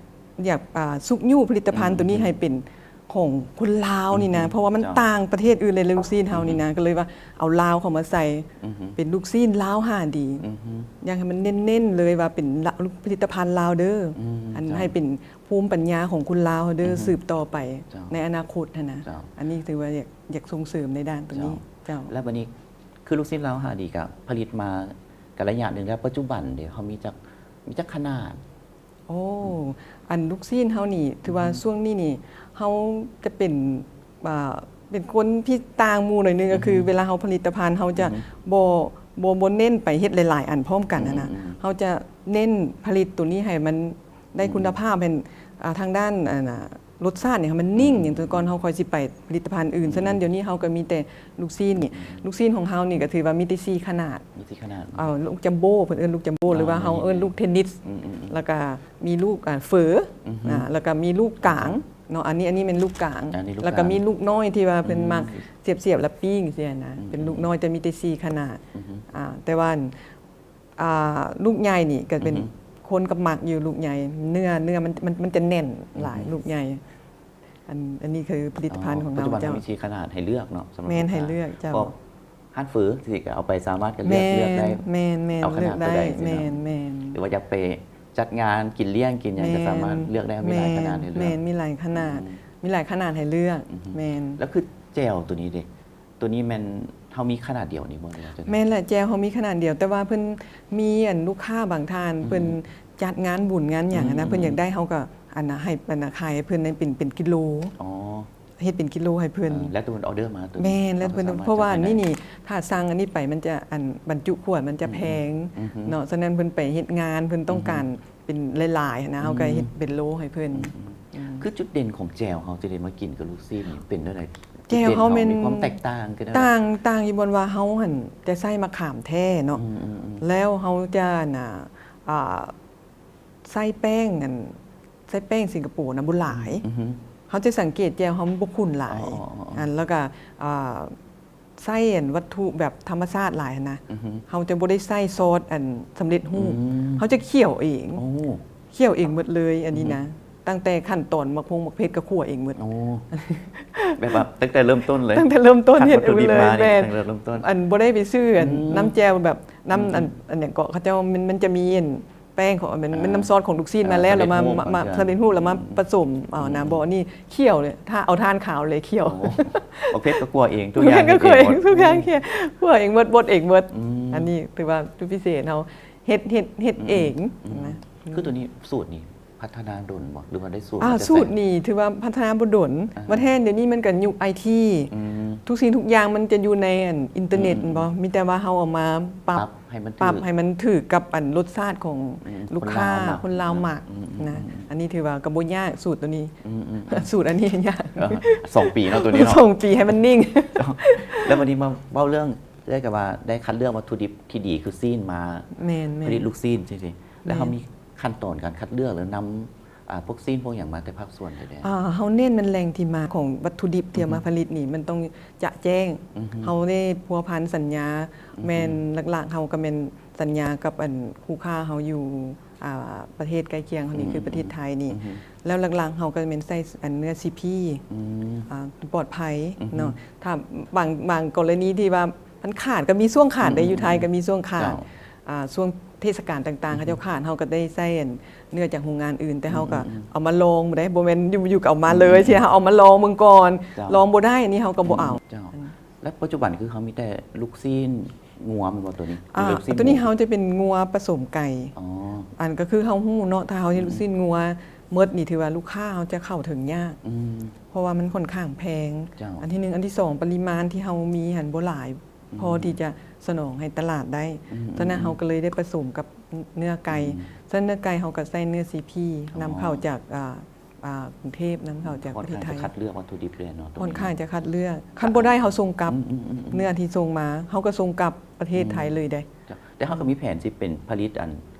ຢາກ ອ່າ ຊຸກຍູ້ຜະລິດຕະພັນ ອືມ ຕົວນີ້ໃຫ້ເປັນຂອງຄົນລາວນີ້ນະ ອືຮຶ ເພາະວ່າມັນ ເຈົ້າ ຕ່າງປະເທດອື່ນເລີຍ ລູກຊີ້ນເຮົານີ້ນະ ອືຮຶ ກໍເລີຍວ່າເອົາລາວເຂົ້າມາໃສ່ ອືຮຶ ເປັນລູກຊີ້ນລາວຫ້າດີ ອືຮຶ ຢາກໃຫ້ມັນເນັ້ນໆເລີຍວ່າເປັນລະ ຜະລິດຕະພັນລາວເດີ ອືມ ອັນ ເຈົ້າ ໃຫ້ເປັນ ພູມປັນຍາຂອງຄົນລາວເດີ ອືຮຶ ສືບຕໍ່ໄປ ເຈົ້າ ໃນອະນາຄົດຫັ້ນນະ ເຈົ້າ ອັນນີ້ຖືວ່າຢາກ ຢາກສົ່ງເສີມໃນດ້ານຕົວນີ້ ເຈົ້າ ເຈົ້າ ແລ້ວບັດນີ້ ຄືລູກຊີ້ນລາວຫ້າດີ ກະຜະລິດມາກະໄລຍະໜຶ່ງແລ້ວ ປັດຈຸບັນເດ ເຮົາມີຈັກ ມີຈັກຂະໜາດ? ໂອ້ ອືມ ອັນລູກຊີ້ນເຮົານີ້ ຖືວ່າ ອືຮຶ ຊ່ວງນີ້ນີ້ ເຮົາຈະເປັນ ອ່າ ເປັນຄົນທີ່ຕ່າງໝູ່ໜ້ອຍໜຶ່ງ ອືຮຶ ກໍຄືເວລາເຮົາຜະລິດຕະພັນ ເຮົາຈະ ອືຮຶ ບໍ່ ບໍ່ ບໍ່ເນັ້ນໄປເຮັດຫຼາຍໆອັນພ້ອມກັນຫັ້ນນະ ອືມໆ ເຮົາຈະເນັ້ນຜະລິດໂຕນີ້ໃຫ້ມັນ ໄດ້ຄຸນນະພາບ ອືມ ເປັນ ອ່າ ທາງດ້ານ ອັນນ່າ ລົດຊາດນີ້ໃຫ້ມັນນິ່ງ. ອືມ ຢ່າງແຕ່ກ່ອນເຮົາຄ່ອຍຊິໄປຜະລິດຕະພັນອື່ນ ອືມ ສະນັ້ນດຽວນີ້ເຮົາກໍມີແຕ່ລູກຊີ້ນນີ້ ອືມ ລູກຊີ້ນຂອງເຮົານີ້ກໍຖືວ່າມີແຕ່ສີ່ຂະໜາດ ມີສີ່ຂະໜາດ ເອີ ລູກຈັມໂບ້ ເພິ່ນເອີ້ນລູກຈັມໂບ້ ຫຼືວ່າເຮົາເອີ້ນລູກເທນນິດ ອືມໆໆ ແລ້ວກໍມີລູກ ອ່າ ເຝີ ອືຮຶ ອ່າ ແລ້ວກໍມີລູກກາງເນາະ ອັນນີ້ ອັນນີ້ແມ່ນລູກກາງ ອັນນີ້ລູກກາງ ແລ້ວກໍມີລູກນ້ອຍທີ່ວ່າເພິ່ນມັກ ອືມ ສຽບໆແລ້ວປີ້ງຊີ້ນະ ອືມ ເປັນລູກນ້ອຍ ແຕ່ມີແຕ່ສີ່ຂະໜາດ ອືຮຶ ອ່າ ແຕ່ວ່າ ອ່າ ລູກໃຫຍ່ນີ້ກໍເປັນ ອືຮຶ ຄົນກໍມັກຢູ່ ລູກໃຫຍ່ ເນື້ອ ເນື້ອມັນ ມັນ ມັນຈະແໜ້ນຫຼາຍ ອືຮຶ ລູກໃຫຍ່ ອັນ ອັນນີ້ຄືຜະລິດຕະພັນຂອງເຮົາ. ເຈົ້າ ປັດຈຸບັນເຮົາມີສີ່ຂະໜາດໃຫ້ເລືອກເນາະ ສຳລັບ ແມ່ນ ລູກຄ້າ ໃຫ້ເລືອກ ເຈົ້າ ກໍຮ້ານເຝີຊິກໍເອົາໄປສາມາດກໍເລືອກ ເລືອກໄດ້ ແມ່ນໆໆ ເລືອກໄດ້ ເລືອກໄດ້ ແມ່ນໆ ຫຼືວ່າຢາກໄປຈັດງານກິນລ້ຽງກິນຫຍັງ ແມ່ນ ກໍສາມາດເລືອກໄດ້ ມີຫຼາຍຂະໜາດໃຫ້ເລືອກ ແມ່ນ ມີຫຼາຍຂະໜາດ ອືມ ມີຫຼາຍຂະໜາດໃຫ້ເລືອກ ອືຮຶ ແມ່ນ. ແລ້ວຄືແຈ່ວໂຕນີ້ເດ ໂຕນີ້ແມ່ນເຮົາມີຂະໜາດດຽວນີ້ບໍ່? ແມ່ນແຫຼະ ແຈ່ວເຮົາມີຂະໜາດດຽວ ແຕ່ວ່າເພິ່ນມີ ອັນ ລູກຄ້າບາງທ່ານ ອືມ ເພິ່ນຈັດງານບຸນງານຫຍັງຫັ້ນນະ ອືມ ເພິ່ນຢາກໄດ້ ເຮົາກໍ ອັນນະ ໃຫ້ ອັນນະ ຂາຍໃຫ້ເພິ່ນເປັນ ເປັນກິໂລ ອໍ ເຮັດເປັນກິໂລໃຫ້ເພິ່ນ ເອີ ແລ້ວແຕ່ເພິ່ນອໍເດີມາໂຕນີ້ ແມ່ນ ແລ້ວເພິ່ນ ເຮົາກໍສາມາດ ເພາະວ່າອັນນີ້ນີ້ ຖ້າສັ່ງອັນນີ້ໄປ ມັນຈະ ອັນ ບັນຈຸຂວດມັນຈະແພງ ອືມ ເນາະ ສະນັ້ນເພິ່ນໄປເຮັດງານ ເພິ່ນຕ້ອງການ ອືມ ເປັນຫຼາຍໆຫັ້ນນະ ອືມ ເຮົາກໍເຮັດເປັນໂລໃຫ້ເພິ່ນ ອືມໆໆ ອືມ ຄືຈຸດເດັ່ນຂອງແຈ່ວເຮົາທີ່ໄດ້ມາກິນກັບລູກຊີ້ນນີ້ເປັນແນວໃດ? ແຈ່ວເຮົາແມ່ນ ຈຸດເດັ່ນເຮົາມີຄວາມແຕກຕ່າງກັນແນວໃດ? ຕ່າງ ຕ່າງຢູ່ບ່ອນວ່າເຮົາຫັ້ນຈະໃຊ້ມະຂາມແທ້ເນາະ ອືມໆໆ ແລ້ວເຮົາຈະ ອັນນະ ອ່າ ໃຊ້ແປ້ງ ອັນ ໃຊ້ແປ້ງສິງກະໂປນະບໍ່ຫຼາຍ ອືຮຶ ເຮົາຈະສັງເກດແຈ່ວເຮົາມັນບໍ່ຂຸ້ນຫຼາຍ ອໍໆໆໆ ອັນ ແລ້ວກໍ ອ່າ ໃຊ້ ອັນ ວັດຖຸແບບທຳມະຊາດຫຼາຍຫັ້ນນະ ອືຮຶ ເຮົາຈະບໍ່ໄດ້ໃຊ້ຊອດ ອັນ ສຳເລັດຮູບ ອືມ ເຮົາຈະຂ້ຽວເອງ ໂອ້ ຂ້ຽວເອງໝົດເລີຍ ອັນນີ້ນະ ອືຮຶ ຕັ້ງແຕ່ຂັ້ນຕອນໝາກພົງໝາກເຜັດກໍຂົ້ວເອງໝົດ ໂອ້ ແບບວ່າຕັ້ງແຕ່ເລີ່ມຕົ້ນເລີຍ ຕັ້ງແຕ່ເລີ່ມຕົ້ນ ຂັ້ນວັດຖຸດິບມານີ້ ແມ່ນ ຕັ້ງແຕ່ເລີ່ມຕົ້ນ ອັນ ບໍ່ໄດ້ໄປຊື້ ອັນ ອືມ ນ້ຳແຈ່ວແບບ ນ້ຳ ອືມ ອັນ ອັນຫຍັງເກາະ ເຂົາເຈົ້າ ມັນ ມັນຈະມີ ອັນ ແປ້ງຂອງ ມັນ ອ່າ ມັນນ້ຳຊອດຂອງລູກຊີ້ນມາແລ້ວ ເອີ ລະມາ ສຳເລັດຮູບ ມາ ມາ ມາ ສຳເລັດຮູບ ລະມາ ອືມ ປະສົມເອົານະ ອືມ ບໍ່ ອັນນີ້ຂ້ຽວເລີຍ ຖ້າເອົາຖ່ານຂາວເລີຍຂ້ຽວ ໂອ້ ບັກເຜັດກໍຂົ້ວເອງ ທຸກຢ່າງ ບັກເຜັດກໍຂົ້ວເອງ ເຮັດເອງໝົດ ທຸກຢ່າງຂ້ຽວ ຂົ້ວເອງໝົດ ບົດເອງໝົດ ອືມ ອັນນີ້ຖືວ່າຈຸດພິເສດເຮົາ ເຮັດ ເຮັດ ເຮັດ ອືມ ເອງ ອືມ ນະ ອືມ ຄືໂຕນີ້ສູດນີ້ພັດທະນາດົນບໍ່ ຫຼືວ່າໄດ້ສູດ ອ່າ ມາແຕ່ໃສ? ສູດນີ້ຖືວ່າພັດທະນາບໍ່ດົນ ອ່າ ມາແທນດຽວນີ້ມັນກໍຍຸກໄອທີ ອືມ ທຸກສິ່ງທຸກຢ່າງມັນຈະຢູ່ໃນ ອັນ ອິນເຕີເນັດ ອືມ ແມ່ນບໍ່ ມີແຕ່ວ່າເຮົາເອົາມາປັບ ປັບໃຫ້ມັນຖືກ ປັບໃຫ້ມັນຖືກກັບ ອັນ ລົດຊາດຂອງ ອືມ ລູກຄ້າ ຄົນລາວມັກ ຄົນລາວມັກ ອືມ ນະ ອືມ ອືມ ອັນນີ້ຖືວ່າກໍບໍ່ຍາກສູດໂຕນີ້ ອືມ ອືມ ອືມ ສູດອັນນີ້ຍາກ ເອີ ສອງປີເນາະ ໂຕນີ້ເນາະ ສອງປີໃຫ້ມັນນິ່ງ ແລ້ວບັດນີ້ມາເວົ້າເລື່ອງ ເອື້ອຍກໍວ່າໄດ້ຄັດເລືອກວັດຖຸດິບທີ່ດີຄືຊີ້ນມາ ແມ່ນໆ ຜະລິດລູກຊີ້ນຊີ້ໆ ແລ້ວເຮົາ ແມ່ນ ມີຂັ້ນຕອນການຄັດເລືອກ ຫຼືນຳ ອ່າ ພວກຊີ້ນພວກຫຍັງມາແຕ່ພາກສ່ວນໃດແດ່? ອ່າ ເຮົາເນັ້ນແມ່ນແຫຼ່ງທີ່ມາຂອງວັດຖຸດິບທີ່ເອົາມາ ອືຮຶ ຜະລິດນີ້ ມັນຕ້ອງຈະແຈ້ງ ອືຮຶ ເຮົາໄດ້ພົວພັນສັນຍາ ອືຮຶ ແມ່ນຫຼັກໆ ເຮົາກໍແມ່ນສັນຍາກັບ ອັນ ຄູ່ຄ້າເຮົາຢູ່ ອ່າ ປະເທດໃກ້ຄຽງເຮົານີ້ ອືມ ຄືປະເທດໄທນີ້ ອືຮຶ ແລ້ວຫຼັກໆ ເຮົາກໍແມ່ນໃຊ້ ອັນ ເນື້ອ ຊີພີ ອືມ ອ່າ ປອດໄພ ອືຮຶ ເນາະ ຖ້າບາງ ບາງກໍລະນີທີ່ວ່າມັນຂາດ ກໍມີຊ່ວງຂາດໄດ້ ອືມ ຢູ່ໄທກໍມີຊ່ວງຂາດ ເຈົ້າ ອ່າ ຊ່ວງເທດສະການຕ່າງໆ ອືຮຶ ເຂົາເຈົ້າຂາດ ເຮົາກໍໄດ້ໃຊ້ ອັນ ເນື້ອຈາກໂຮງງານອື່ນ ແຕ່ເຮົາກໍ ອືມ ເອົາມາລອງເບິ່ງໄດ້ ບໍ່ແມ່ນຢູ່ໆ ກໍເອົາມາເລີຍ ອືມ ຊິເອົາມາລອງເບິ່ງກ່ອນ ເຈົ້າ ລອງບໍ່ໄດ້ ອັນນີ້ເຮົາກໍບໍ່ເອົາ ອືມ ເຈົ້າ ແລ້ວປັດຈຸບັນຄືເຮົາມີແຕ່ລູກຊີ້ນງົວແມ່ນບໍ່ໂຕນີ້? ອ່າ ລູກຊີ້ນ ໂຕນີ້ເຮົາຈະເປັນງົວປະສົມໄກ່ ອໍ ອັນກໍຄືເຮົາຮູ້ເນາະ ຖ້າເຮົາເຮັດ ອືມ ລູກຊີ້ນງົວໝົດນີ້ ຖືວ່າລູກຄ້າເຮົາຈະເຂົ້າເຖິງຍາກ ອືມ ເພາະວ່າມັນຂ້ອນຂ້າງແພງ ເຈົ້າ ອັນທີໜຶ່ງ ອັນທີສອງ ປະລິມານທີ່ເຮົາມີຫັ້ນບໍ່ຫຼາຍ ອືມ ພໍທີ່ຈະສະໜອງໃຫ້ຕະຫຼາດໄດ້ ອືມ ສະນັ້ນ ອືມ ເຮົາກໍເລີຍໄດ້ປະສົມກັບເນື້ອໄກ່ ອືມ ສະນັ້ນເນື້ອໄກ່ເຮົາກໍໃຊ້ເນື້ອ ຊີພີ ອໍ ນຳເຂົ້າຈາກ ອ່າ ອ່າ ກຸງເທບ ນຳເຂົ້າຈາກປະເທດໄທ ຂ້ອນຂ້າງຈະຄັດເລືອກວັດຖຸດິບເລີຍເນາະ ຂ້ອນຂ້າງຈະຄັດເລືອກ ຄັນບໍ່ໄດ້ເຮົາສົ່ງກັບ ອືມໆໆໆ ເນື້ອທີ່ສົ່ງມາ ເຮົາກໍສົ່ງກັບປະເທດໄທເລີຍເດ້ ອືມ ເຈົ້າ ແຕ່ເຮົາກໍມີແຜນຊິເປັນຜະລິດ ອັນ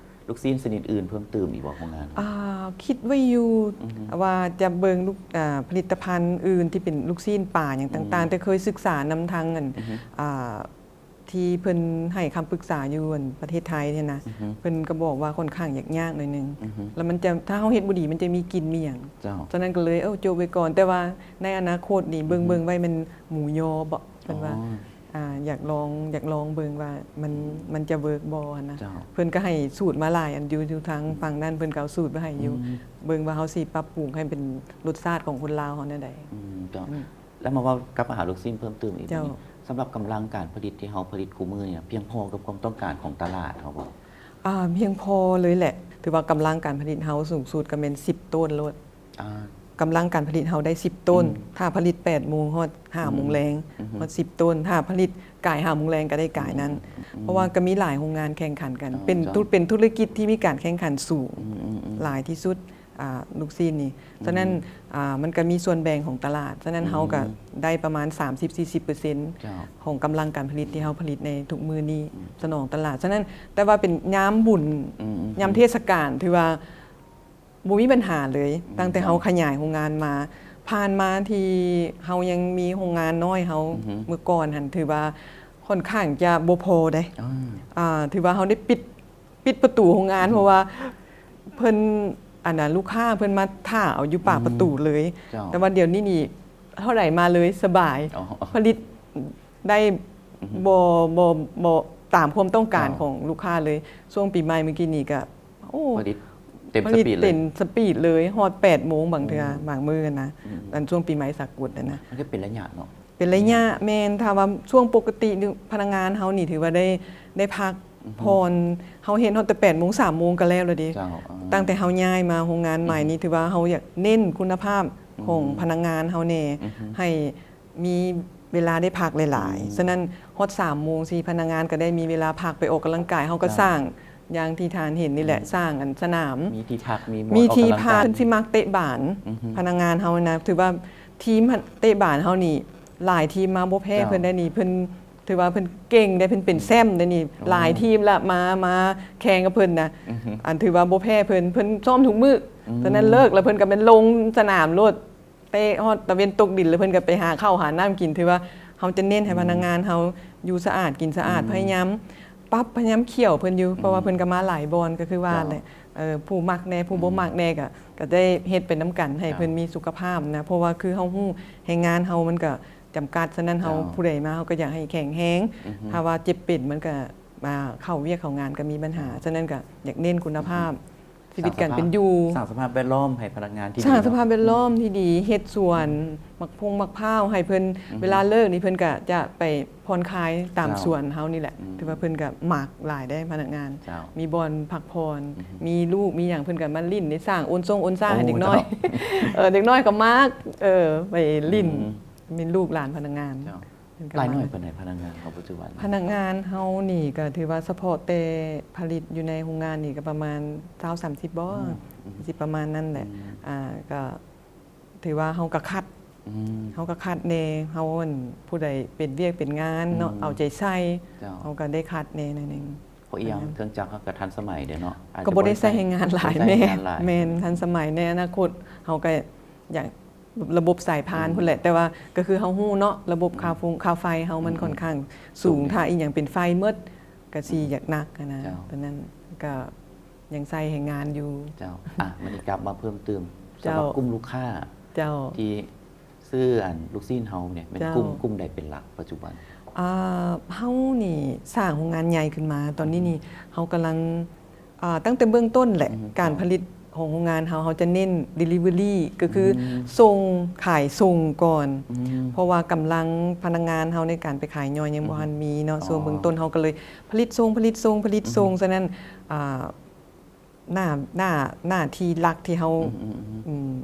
ລູກຊີ້ນຊະນິດອື່ນເພີ່ມຕື່ມອີກບໍ່ ໂຮງງານ? ອ່າ ຄິດໄວ້ຢູ່ ອືຮຶ ວ່າຈະເບິ່ງລູກ ອ່າ ຜະລິດຕະພັນອື່ນທີ່ເປັນລູກຊີ້ນປາຫຍັງຕ່າງໆ ອືມ ແຕ່ເຄີຍສຶກສານຳທາງ ອັນ ອືຮຶ ອ່າ ທີ່ເພິ່ນໃຫ້ຄຳປຶກສາຢູ່ ອັນ ປະເທດໄທນີ້ນະ ອືຮຶ ເພິ່ນກໍບອກວ່າຂ້ອນຂ້າງຍາກໆໜ້ອຍໜຶ່ງ ອືຮຶ ແລ້ວມັນຈະ ຖ້າເຮົາເຮັດບໍ່ດີ ມັນຈະມີກິ່ນມີຫຍັງ ເຈົ້າ ສະນັ້ນກໍເລີຍ ເອີ ຈົບໄວ້ກ່ອນ ແຕ່ວ່າໃນອະນາຄົດນີ້ ເບິ່ງ ອືຮຶ ເບິ່ງໄວ້ແມ່ນໝູຍໍເບາະ ເພິ່ນວ່າ ອໍ ອ່າ ຢາກລອງ ຢາກລອງເບິ່ງວ່າມັນ ອືມ ມັນຈະເວີກບໍ່ຫັ້ນນະ ເຈົ້າ ເພິ່ນກໍໃຫ້ສູດມາຫຼາຍອັນຢູ່ ຢູ່ທາງ ອືມ ຝັ່ງນັ້ນ ເພິ່ນກໍເອົາສູດມາໃຫ້ຢູ່ ອືມ ເບິ່ງວ່າເຮົາຊິປັບປຸງໃຫ້ເປັນລົດຊາດຂອງຄົນລາວເຮົາແນວໃດ ອືມ ເຈົ້າ ອືມ ແລ້ວມາເວົ້າກັບມາຫາລູກຊີ້ນເພີ່ມຕື່ມອີກ ເຈົ້າ ນີ້ ສຳລັບກຳລັງການຜະລິດທີ່ເຮົາຜະລິດຄູ່ມື້ນີ້ ພຽງພໍກັບຄວາມຕ້ອງການຂອງຕະຫຼາດເຮົາບໍ່? ອ່າ ພຽງພໍເລີຍແຫຼະ ຖືວ່າກຳລັງການຜະລິດເຮົາສູງສຸດກໍແມ່ນສິບໂຕນໂລດ ອ່າ ກຳລັງການຜະລິດເຮົາໄດ້ສິບໂຕນ ອືມ ຖ້າຜະລິດແປດໂມງຮອດຫ້າໂມງແລງ ອືມ ຮອດສິບໂຕນ ຖ້າຜະລິດກາຍຫ້າໂມງແລງກໍໄດ້ກາຍນັ້ນ ອືມ ເພາະວ່າກໍມີຫຼາຍໂຮງງານແຂ່ງຂັນກັນ ອໍ ເປັນ ເຈົ້າ ທຸ ເປັນທຸລະກິດທີ່ມີການແຂ່ງຂັນສູງ ອືມໆໆ ຫຼາຍທີ່ສຸດ ອ່າ ລູກຊີ້ນນີ້. ສະນັ້ນ ອືມ ອ່າ ມັນກໍມີສ່ວນແບ່ງຂອງຕະຫຼາດ. ສະນັ້ນ ອືມ ເຮົາກໍໄດ້ປະມານສາມສິບ ສີ່ສິບເປີເຊັນ ເຈົ້າ ຂອງກຳລັງການຜະລິດທີ່ເຮົາຜະລິດໃນທຸກມື້ນີ້ ອືມ ສະໜອງຕະຫຼາດ. ສະນັ້ນ ແຕ່ວ່າເປັນຍາມບຸນ ອືມ ອືມ ຍາມເທດສະການ ຖືວ່າ ບໍ່ມີບັນຫາເລີຍ ອືມ ຕັ້ງແຕ່ເຮົາຂະຫຍາຍໂຮງງານມາ. ເຈົ້າ ຜ່ານມາທີ່ເຮົາຍັງມີໂຮງງານນ້ອຍເຮົາ ອືຮຶ ເມື່ອກ່ອນຫັ້ນ ຖືວ່າຂ້ອນຂ້າງຈະບໍ່ພໍເດ້. ອາ ອ່າ ຖືວ່າເຮົາໄດ້ປິດ ປິດປະຕູໂຮງງານ ອືຮຶ ເພາະວ່າເພິ່ນ ອັນນ່າ ລູກຄ້າເພິ່ນມາຖ້າເອົາຢູ່ປາກປະຕູເລີຍ. ອືມ ເຈົ້າ ແຕ່ວ່າດຽວນີ້ນີ້ ເທົ່າໃດມາເລີຍ ສະບາຍ ອໍ ຜະລິດ ໄດ້ ອືຮຶ ບໍ່ ບໍ່ ບໍ່ຕາມຄວາມຕ້ອງການ ເຈົ້າ ຂອງລູກຄ້າເລີຍ. ຊ່ວງປີໃໝ່ມື້ກີ້ນີ້ກະ ໂອ້ ຜະລິດເຕັມສະປີດເລີຍ ເຕັມສະປີດເລີຍ ຮອດແປດໂມງບາງເທື່ອ ອືມ ບາງມື້ນະ. ອືມ ອັນຊ່ວງປີໃໝ່ສາກົນຫັ້ນນະ ມັນກໍເປັນໄລຍະເນາະ ເປັນໄລຍະ ເປັນໄລຍະ ແມ່ນ. ຖ້າວ່າຊ່ວງປົກກະຕິ ພະນັກງານເຮົານີ້ຖືວ່າໄດ້ ໄດ້ພັກ ອືຮຶ ຜ່ອນ ເຮົາເຮັດຮອດແຕ່ແປດໂມງ ສາມໂມງກໍແລ້ວແລ້ວເດ. ເຈົ້າ ອ່າ ຕັ້ງແຕ່ເຮົາຍ້າຍມາໂຮງງານໃໝ່ນີ້ ອືຮຶ ຖືວ່າເຮົາຢາກເນັ້ນຄຸນນະພາບຂອງ ອືມ ພະນັກງານເຮົາແດ່ ອືຮຶ ໃຫ້ ມີເວລາໄດ້ພັກຫຼາຍໆ. ອືມ ສະນັ້ນ ຮອດສາມໂມງຊີ້ ພະນັກງານກໍໄດ້ມີເວລາພັກໄປອອກກຳລັງກາຍ. ເຮົາກໍ ເຈົ້າ ສ້າງຢ່າງທີ່ທ່ານເຫັນນີ້ແຫຼະ ອືມ ສ້າງອັນສະໜາມ ມີທີ່ພັກ ມີບ່ອນ ມີທີ່ພັກ ອອກກຳລັງກາຍ ເພິ່ນຊິມັກເຕະບານ. ອືຮຶ ພະນັກງານເຮົານະ ຖືວ່າທີມເຕະບານເຮົານີ້ ຫຼາຍທີມມາບໍ່ແພ້ ເຈົ້າ ເພິ່ນໄດ້ນີ້. ເພິ່ນ ຖືວ່າເພິ່ນເກັ່ງໄດ້ ເພິ່ນເປັນແຊ້ມໄດ້ນີ້. ໂອ້ ຫຼາຍທີມລະມາ ມາແຂ່ງກັບເພິ່ນນະ. ອືຮຶ ອັນຖືວ່າບໍ່ແພ້ເພິ່ນ ເພິ່ນຊ້ອມທຸກມື້. ອືມ ສະນັ້ນເລີກແລ້ວເພິ່ນກໍແມ່ນລົງສະໜາມໂລດ. ເຕະຮອດຕາເວັນຕົກດິນ ແລ້ວເພິ່ນກໍໄປຫາເຂົ້າຫານ້ຳກິນ. ຖືວ່າເຮົາຈະເນັ້ນໃຫ້ ອືມ ພະນັກງານເຮົາຢູ່ສະອາດກິນສະອາດ ອືມ ພະຍາຍາມປັບ ພະຍາຍາມຂ້ຽວເພິ່ນຢູ່ ອືມ ເພາະວ່າເພິ່ນກໍມາຫຼາຍບ່ອນ ກໍຄືວ່າ ເຈົ້າ ແຫຼະ ເອີ ຜູ້ມັກແດ່ ຜູ້ບໍ່ມັກແດ່ ອືມ ກໍ ກໍໄດ້ເຮັດເປັນນຳກັນໃຫ້ ເຈົ້າ ເພິ່ນມີສຸຂະພາບນະ. ເພາະວ່າຄືເຮົາຮູ້ແຮງງານເຮົາມັນກໍຈຳກັດ ສະນັ້ນເຮົາ ເຈົ້າ ຜູ້ໃດມາເຮົາກໍຢາກໃຫ້ແຂງແຮງ ອືຮຶ ຖ້າວ່າເຈັບເປັນມັນກໍ ອ່າ ເຂົ້າວຽກເຂົ້າງານກໍມີບັນຫາ. ສະນັ້ນກໍຢາກເນັ້ນຄຸນນະພາບ ອືຮຶ ຊີວິດການເປັນຢູ່ ສ້າງສະພາບແວດລ້ອມໃຫ້ພະນັກງານທີ່ ສ້າງ ດີເນາະ ສະພາບແວດລ້ອມທີ່ດີ ເຮັດສວນ ອືມ ໝາກພົງໝາກພ້າວໃຫ້ເພິ່ນ ອືມ ເວລາເລີກນີ້ເພິ່ນກະຈະໄປຜ່ອນຄາຍຕາມ ເຈົ້າ ສວນເຮົານີ້ແຫຼະ. ອືມ ຖືວ່າເພິ່ນກະມັກຫຼາຍເດ້ ພະນັກງານ ເຈົ້າ ມີບ່ອນພັກຜ່ອນ ອືມ ມີລູກມີຫຍັງ ເພິ່ນກະມາຫຼິ້ນໃນສ້າງ ໂອນຊົງໂອນຊ້າ ໂອ້ ໃຫ້ເດັກນ້ອຍ ເຈົ້າ ເອີ ເດັກນ້ອຍກະມັກ ເອີ ໄປຫຼິ້ນ ອືມ ເປັນລູກຫຼານພະນັກງານ ເຈົ້າ. ເປັນກຳລັງ ຫຼາຍໜ້ອຍປານໃດພະນັກງານເຮົາປັດຈຸບັນ? ພະນັກງານເຮົານີ້ກໍຖືວ່າສະເພາະແຕ່ຜະລິດຢູ່ໃນໂຮງງານນີ້ກໍປະມານຊາວສາມສິບບໍ່ ອືມ ອືມ ຊິປະມານນັ້ນແຫຼະ ອືມ ອ່າ ກໍຖືວ່າເຮົາກໍຄັດ ອືມ ເຮົາກໍຄັດແດ່ ເຮົາ ອັນ ຜູ້ໃດເປັນວຽກເປັນງານເນາະ ອືມ ເອົາໃຈໃສ່ ເຈົ້າ ເຮົາກໍໄດ້ຄັດແດ່ໜ້ອຍໜຶ່ງ. ເພາະອີ່ຫຍັງ ເຄື່ອງຈັກເຮົາກໍທັນສະໄໝເດ້ເນາະ ອາດຈະບໍ່ໄດ້ໃຊ້ແຮງງານຫຼາຍ ບໍ່ໄດ້ໃຊ້ແຮງງານຫຼາຍ ແມ່ນ ແມ່ນ ທັນສະໄໝ ໃນອະນາຄົດເຮົາກໍ ຢ່າງລະບົບສາຍພານ ອືມ ພຸ້ນແຫຼະ ແຕ່ວ່າກໍຄືເຮົາຮູ້ເນາະ ລະບົບ ອືມ ຄ່າຟົງຄ່າໄຟເຮົາມັນ ອືມ ຂ້ອນຂ້າງສູງ ສູງເດ້ ຖ້າອີ່ຫຍັງເປັນໄຟໝົດກໍຊິ ອືມ ຢາກໜັກຫັ້ນນະ. ເຈົ້າ ສະນັ້ນກໍຍັງໃຊ້ແຮງງານຢູ່. ເຈົ້າ ອ່ະ ມານີ້ກັບມາເພີ່ມຕື່ມ ເຈົ້າ ສຳລັບກຸ່ມລູກຄ້າ ເຈົ້າ ທີ່ຊື້ອັນລູກຊີ້ນເຮົານີ້ ແມ່ນ ເຈົ້າ ກຸ່ມ ກຸ່ມໃດເປັນຫຼັກປັດຈຸບັນ? ອ່າ ເຮົານີ້ສ້າງໂຮງງານໃຫຍ່ຂຶ້ນມາ ຕອນນີ້ນີ້ ອືມ ເຮົາກຳລັງ ອ່າ ຕັ້ງແຕ່ເບື້ອງຕົ້ນແຫຼະ ອືມ ການຜະລິດຂອງໂຮງງານເຮົາ ເຮົາຈະເນັ້ນ delivery ກໍຄື ອືມ ສົ່ງ ຂາຍສົ່ງກ່ອນ ອືມ ເພາະວ່າກຳລັງພະນັກງານເຮົາໃນການໄປຂາຍຍ່ອຍຍັງ ອືມ ບໍ່ທັນມີເນາະ. ອໍ ຊ່ວງເບື້ອງຕົ້ນເຮົາກໍເລີຍຜະລິດສົ່ງ ຜະລິດສົ່ງ ຜະລິດສົ່ງ ອືມ ສະນັ້ນ ອ່າ ໜ້າ ໜ້າ ໜ້າທີ່ຫຼັກທີ່ເຮົາ ອືມ ອືມ ອືມ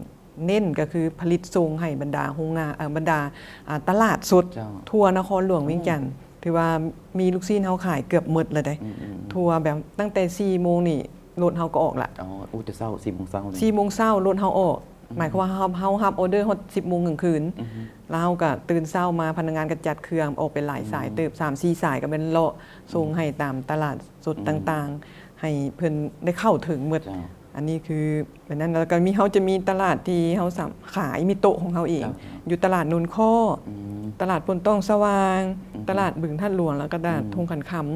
ເນັ້ນກໍຄືຜະລິດສົ່ງໃຫ້ບັນດາໂຮງງານ ເອີ ບັນດາ ອ່າ ຕະຫຼາດສົດ ເຈົ້າ ທົ່ວນະຄອນຫຼວງວຽງຈັນ. ໂອ້ ຖືວ່າມີລູກຊີ້ນເຮົາຂາຍເກືອບໝົດແລ້ວເດ້ ອືມ ອືມ ອືມ ທົ່ວແບບຕັ້ງແຕ່ສີ່ໂມງນີ້ລົດເຮົາກໍອອກລະ. ອໍ ໂອ້ ແຕ່ເຊົ້າ ສີ່ໂມງເຊົ້ານີ້ ສີ່ໂມງເຊົ້າລົດເຮົາອອກ ອືມ ໝາຍຄວາມວ່າເຮົາ ເຮົາຮັບອໍເດີຮອດສິບໂມງກາງຄືນ ອືມ ແລ້ວເຮົາກໍຕື່ນເຊົ້າມາ ພະນັກງານກໍຈັດເຄື່ອງອອກໄປຫຼາຍສາຍ ອືມ ເຕີບ ສາມສີ່ສາຍ ກໍແມ່ນເລາະສົ່ງ ອືມ ໃຫ້ຕາມຕະຫຼາດສົດ ອືມ ຕ່າງໆ ໃຫ້ເພິ່ນໄດ້ເຂົ້າເຖິງໝົດ. ເຈົ້າ ອັນນີ້ຄືແບບນັ້ນ ແລ້ວກໍມີ ເຮົາຈະມີຕະຫຼາດທີ່ເຮົາສາມ ຂາຍ ມີໂຕະຂອງເຮົາເອງ ເຈົ້າ ເຈົ້າ ຢູ່ຕະຫຼາດໂນນຄໍ້ ອືມ ຕະຫຼາດໂພນຕ້ອງສະຫວ່າງ ອືມ ຕະຫຼາດບຶງທາດຫຼວງ ແລ້ວກໍຕະຫຼາດ ອືມ ທົ່ງຂັນຄຳ ອືມ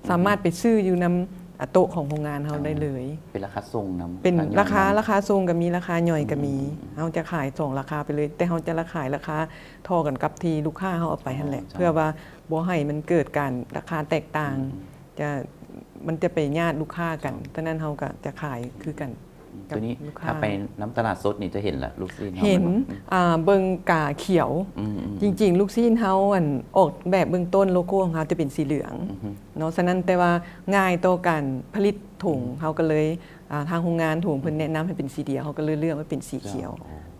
ສາມາດໄປຊື້ຢູ່ນຳ ອາ ໂຕະຂອງໂຮງງານເຮົາ ອໍ ໄດ້ເລີຍ. ເປັນລາຄາສົ່ງນຳ ເປັນລາຄາ ລາຄາສົ່ງກໍມີ ລາຄາຍ່ອຍກໍມີ ອືມ ເຮົາຈະຂາຍສອງລາຄາໄປເລີຍ ແຕ່ເຮົາຈະລາ ຂາຍລາຄາທໍ່ກັນກັບທີ່ລູກຄ້າເຮົາເອົາໄປຫັ້ນແຫຼະ ອໍ ເຈົ້າ ເພື່ອວ່າບໍ່ໃຫ້ມັນເກີດການລາຄາແຕກຕ່າງ ອືມ ຈະ ມັນຈະໄປຍາດລູກຄ້າກັນ ເຈົ້າ ສະນັ້ນເຮົາກໍຈະຂາຍຄືກັນ ອືມ ກັບ ໂຕນີ້ ລູກຄ້າ ຖ້າໄປນຳຕະຫຼາດສົດນີ້ຈະເຫັນລະ ລູກຊີ້ນເຮົາ ເຫັນ ແມ່ນບໍ່? ອືມ ອ່າ ເບິ່ງກາຂຽວ ອືມໆໆ ຈິງໆ ລູກຊີ້ນເຮົາ ອັນ ອອກແບບເບື້ອງຕົ້ນ ໂລໂກ້ຂອງເຮົາຈະເປັນສີເຫຼືອງ ອືຮຶ ເນາະ ສະນັ້ນ ແຕ່ວ່າງ່າຍຕໍ່ການຜະລິດຖົງ ອືມ ເຮົາກໍເລີຍ ອ່າ ທາງໂຮງງານຖົງເພິ່ນ ອືມ ແນະນຳໃຫ້ເປັນສີດຽວ ເຮົາກໍເລີຍເລືອກມາເປັນສີຂຽວ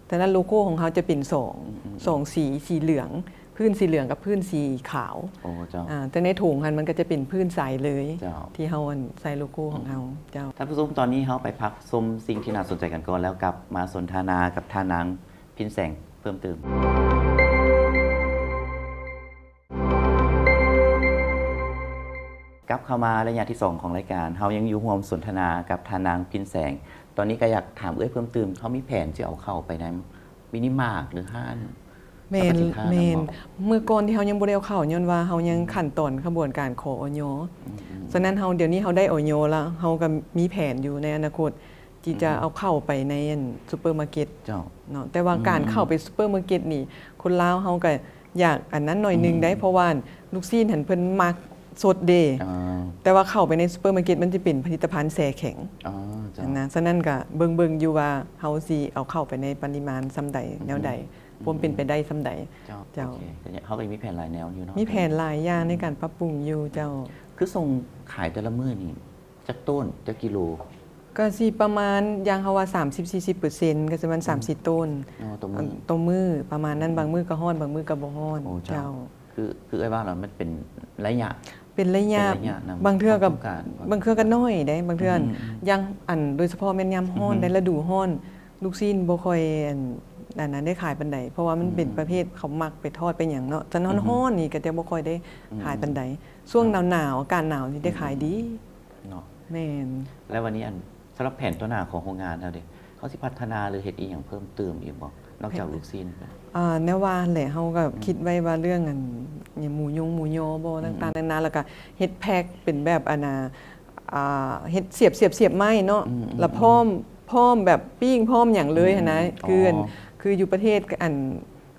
ເຈົ້າ ອໍ ສະນັ້ນ ໂລໂກ້ຂອງເຮົາຈະເປັນສອງ ອືມໆ ສອງສີ ສີເຫຼືອງ ພື້ນສີເຫຼືອງກັບພື້ນສີຂາວ. ໂອ້ ເຈົ້າ. ອາ ແຕ່ໃນຖົງຫັ້ນມັນກໍຈະເປັນພື້ນໃສເລີຍ ເຈົ້າ. ທີ່ເຮົາ ອັນ ໃສ່ໂລໂກ້ຂອງເຮົາ. ເຈົ້າ. ທ່ານຜູ້ຊົມ ຕອນນີ້ເຮົາໄປພັກຊົມສິ່ງທີ່ໜ້າສົນໃຈກັນກ່ອນ ແລ້ວກັບມາສົນທະນາກັບທ່ານນາງ ພິນແສງ ເພີ່ມເຕີມ. ກັບເຂົ້າມາໄລຍະທີສອງຂອງລາຍການ, ເຮົາຍັງຢູ່ຮ່ວມສົນທະນາກັບທ່ານນາງ ພິນແສງ. ຕອນນີ້ກໍຢາກຖາມເອື້ອຍເພີ່ມຕື່ມ, ເຮົາມີແຜນຊິເອົາເຂົ້າໄປໃນມິນິມາດ ຫຼື ຮ້ານ ແມ່ນ ແມ່ນ. ເມື່ອກ່ອນທີ່ເຮົາຍັງບໍ່ໄດ້ເອົາເຂົ້າ ຍ້ອນວ່າເຮົາຍັງ ອືມ ຂັ້ນຕອນຂະບວນການຂໍ ອຢ. ອືມໆ ສະນັ້ນເຮົາ ດຽວນີ້ເຮົາໄດ້ ອຢ ແລ້ວ, ເຮົາກໍມີແຜນຢູ່ໃນອະນາຄົດ ທີ່ຈະ ອືມ ເອົາເຂົ້າໄປໃນ ອັນ ຊຸບເປີມາເກັດ ເຈົ້າ ເນາະ. ແຕ່ວ່າ ອືມ ການເຂົ້າໄປ ອືມ ຊຸບເປີມາເກັດນີ້ ຄົນລາວເຮົາກໍຢາກອັນນັ້ນໜ້ອຍໜຶ່ງ ອືມ ໄດ໋ ເພາະວ່າລູກຊີ້ນຫັ້ນເພິ່ນມັກສົດເດ້ ອ່າ ແຕ່ວ່າເຂົ້າໄປໃນຊຸບເປີມາເກັດມັນຈະເປັນຜະລິດຕະພັນແຊ່ແຂງ ອໍ ເຈົ້າ ນະ. ສະນັ້ນກໍເບິ່ງໆຢູ່ວ່າເຮົາຊິເອົາເຂົ້າໄປໃນປະລິມານສ່ຳໃດ ອືມ ແນວໃດ ຄວາມເປັນໄປໄດ້ສ່ຳໃດ. ເຈົ້າ ເຈົ້າ ໂອເຄ ເຮົາກໍມີແຜນຫຼາຍແນວຢູ່ເນາະ ມີແຜນຫຼາຍຢ່າງ ອືມ ໃນການປັບປຸງຢູ່ ເຈົ້າ. ຄືສົ່ງຂາຍແຕ່ລະມື້ນີ້ ຈັກໂຕນ ຈັກກິໂລ? ກໍຊິປະມານ ຢ່າງເຮົາວ່າ ສາມສິບສີ່ສິບເປີເຊັນ ກໍຊິປະມານ ອືມ ສາມສີ່ໂຕນ ອໍ ຕໍ່ມື້ ຕໍ່ມື້ປະມານນັ້ນ. ອືມ ບາງມື້ກໍຮອດ ບາງມື້ກໍບໍ່ຮອດ. ໂອ້ ເຈົ້າ ເຈົ້າ. ຄື ຄືເອື້ອຍວ່າແລ້ວ ມັນເປັນໄລຍະ ເປັນໄລຍະ ເປັນໄລຍະນຳ ບາງເທື່ອກໍ ຄວາມຕ້ອງການ ບາງເທື່ອກໍໜ້ອຍເດ້ ບາງເທື່ອ ອືມ ຢ່າງ ອັນ ໂດຍສະເພາະແມ່ນຍາມຮ້ອນ ອືມ ໃນລະດູຮ້ອນ ລູກຊີ້ນບໍ່ຄ່ອຍ ອັນ ອັນນັ້ນໄດ້ຂາຍປານໃດ ເພາະວ່າມັນເປັນ ອືມ ປະເພດເຂົາມັກໄປທອດໄປຫຍັງເນາະ. ຕອນ ອືມ ຮ້ອນໆນີ້ກໍຈະບໍ່ຄ່ອຍໄດ້ ອືມ ຂາຍປານໃດ. ຊ່ວງ ເຈົ້າ ໜາວໆ ອາກາດໜາວນີ້ໄດ້ຂາຍດີ ອືມ ເນາະ. ແມ່ນ. ແລ້ວບັດນີ້ ອັນ ສຳລັບແຜນຕໍ່ໜ້າຂອງໂຮງງານເຮົາເດ ເຮົາຊິພັດທະນາ ຫຼື ເຮັດອີ່ຫຍັງເພີ່ມເຕີມອີກບໍ່ ນອກຈາກລູກຊີ້ນ? ອ່າ ແນວວ່າແຫຼະ ເຮົາກໍ ອືມ ຄິດໄວ້ວ່າເລື່ອງ ອັນ ຫຍັງ ໝູຍົງໝູຍໍບໍ່ ອືມ ຕ່າງໆນານາ ແລ້ວກໍເຮັດແພັກເປັນແບບ ອັນ ອ່າ ອ່າ ເຮັດສຽບ ສຽບ ສຽບໄມ້ເນາະ ອືມ ແລ້ວພ້ອມ ອືມ ພ້ອມແບບປີ້ງ ພ້ອມຫຍັງເລີຍຫັ້ນນະ. ອືມ ຄື ອໍ ອັນ ຄືຢູ່ປະເທດ ອັນ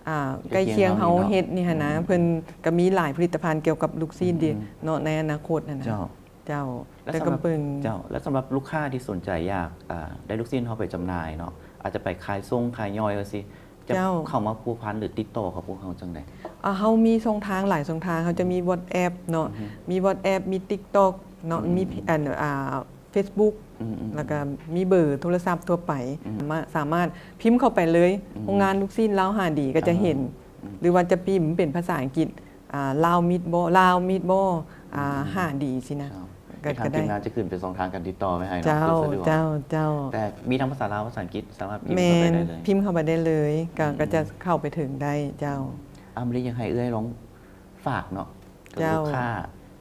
ອ່າ ໃກ້ຄຽງເຮົາເຮັດນີ້ຫັ້ນນະ ອືມ ເພິ່ນກໍມີຫຼາຍຜະລິດຕະພັນກ່ຽວກັບລູກຊີ້ນເດ ອືມ ເນາະ ໃນອະນາຄົດຫັ້ນນະ. ເຈົ້າ. ເຈົ້າ ແລ້ວ ແຕ່ ສຳລັບ ກໍເບິ່ງ ເຈົ້າ ແລ້ວສຳລັບລູກຄ້າທີ່ສົນໃຈຢາກ ອ່າ ໄດ້ລູກຊີ້ນເຮົາໄປຈຳໜ່າຍເນາະ ອາດຈະໄປຂາຍສົ່ງຂາຍຍ່ອຍວ່າຊີ້ ຈະ ເຈົ້າ ເຂົ້າມາພົວພັນ ຫຼື ຕິດຕໍ່ກັບພວກເຮົາຈັ່ງໃດ? ອ່າ ເຮົາມີຊ່ອງທາງຫຼາຍຊ່ອງທາງ ເຮົາຈະມີ ອືມ WhatsApp ເນາະ ອືມ ມີ WhatsApp ມີ TikTok ເນາະ ອືມ ມີ ອັນ ອ່າ Facebook ອືມໆໆ ແລ້ວກໍມີເບີໂທລະສັບທົ່ວໄປ ອືມ ມາ ສາມາດພິມເຂົ້າໄປເລີຍ ອືມ ໂຮງງານລູກຊີ້ນລາວຫ້າດີ ກໍຈະເຫັນ ອ່າ ອືມ ຫຼືວ່າຈະພິມເປັນພາສາອັງກິດ ອ່າ ລາວມິດບໍ ລາວມິດບໍ ອ່າ ອືມ ຫ້າດີ ຊີ້ນະ ເຈົ້າ ກໍ ກໍໄດ້ ທາງທີມງານຈະຂຶ້ນເປັນຊ່ອງທາງການຕິດຕໍ່ໄວ້ໃຫ້ເນາະ ເຈົ້າ ເພື່ອສະດວກ ເຈົ້າ ເຈົ້າ ແຕ່ມີທັງພາສາລາວ ພາສາອັງກິດ ສາມາດພິມເຂົ້າໄປໄດ້ເລີຍ ແມ່ນ ພິມເຂົ້າໄປໄດ້ເລີຍ ກໍ ອືມ ກໍຈະເຂົ້າໄປເຖິງໄດ້ ເຈົ້າ. ອາ ມື້ນີ້ຢາກໃຫ້ເອື້ອຍລອງຝາກເນາະ ເຈົ້າ ລູກຄ້າ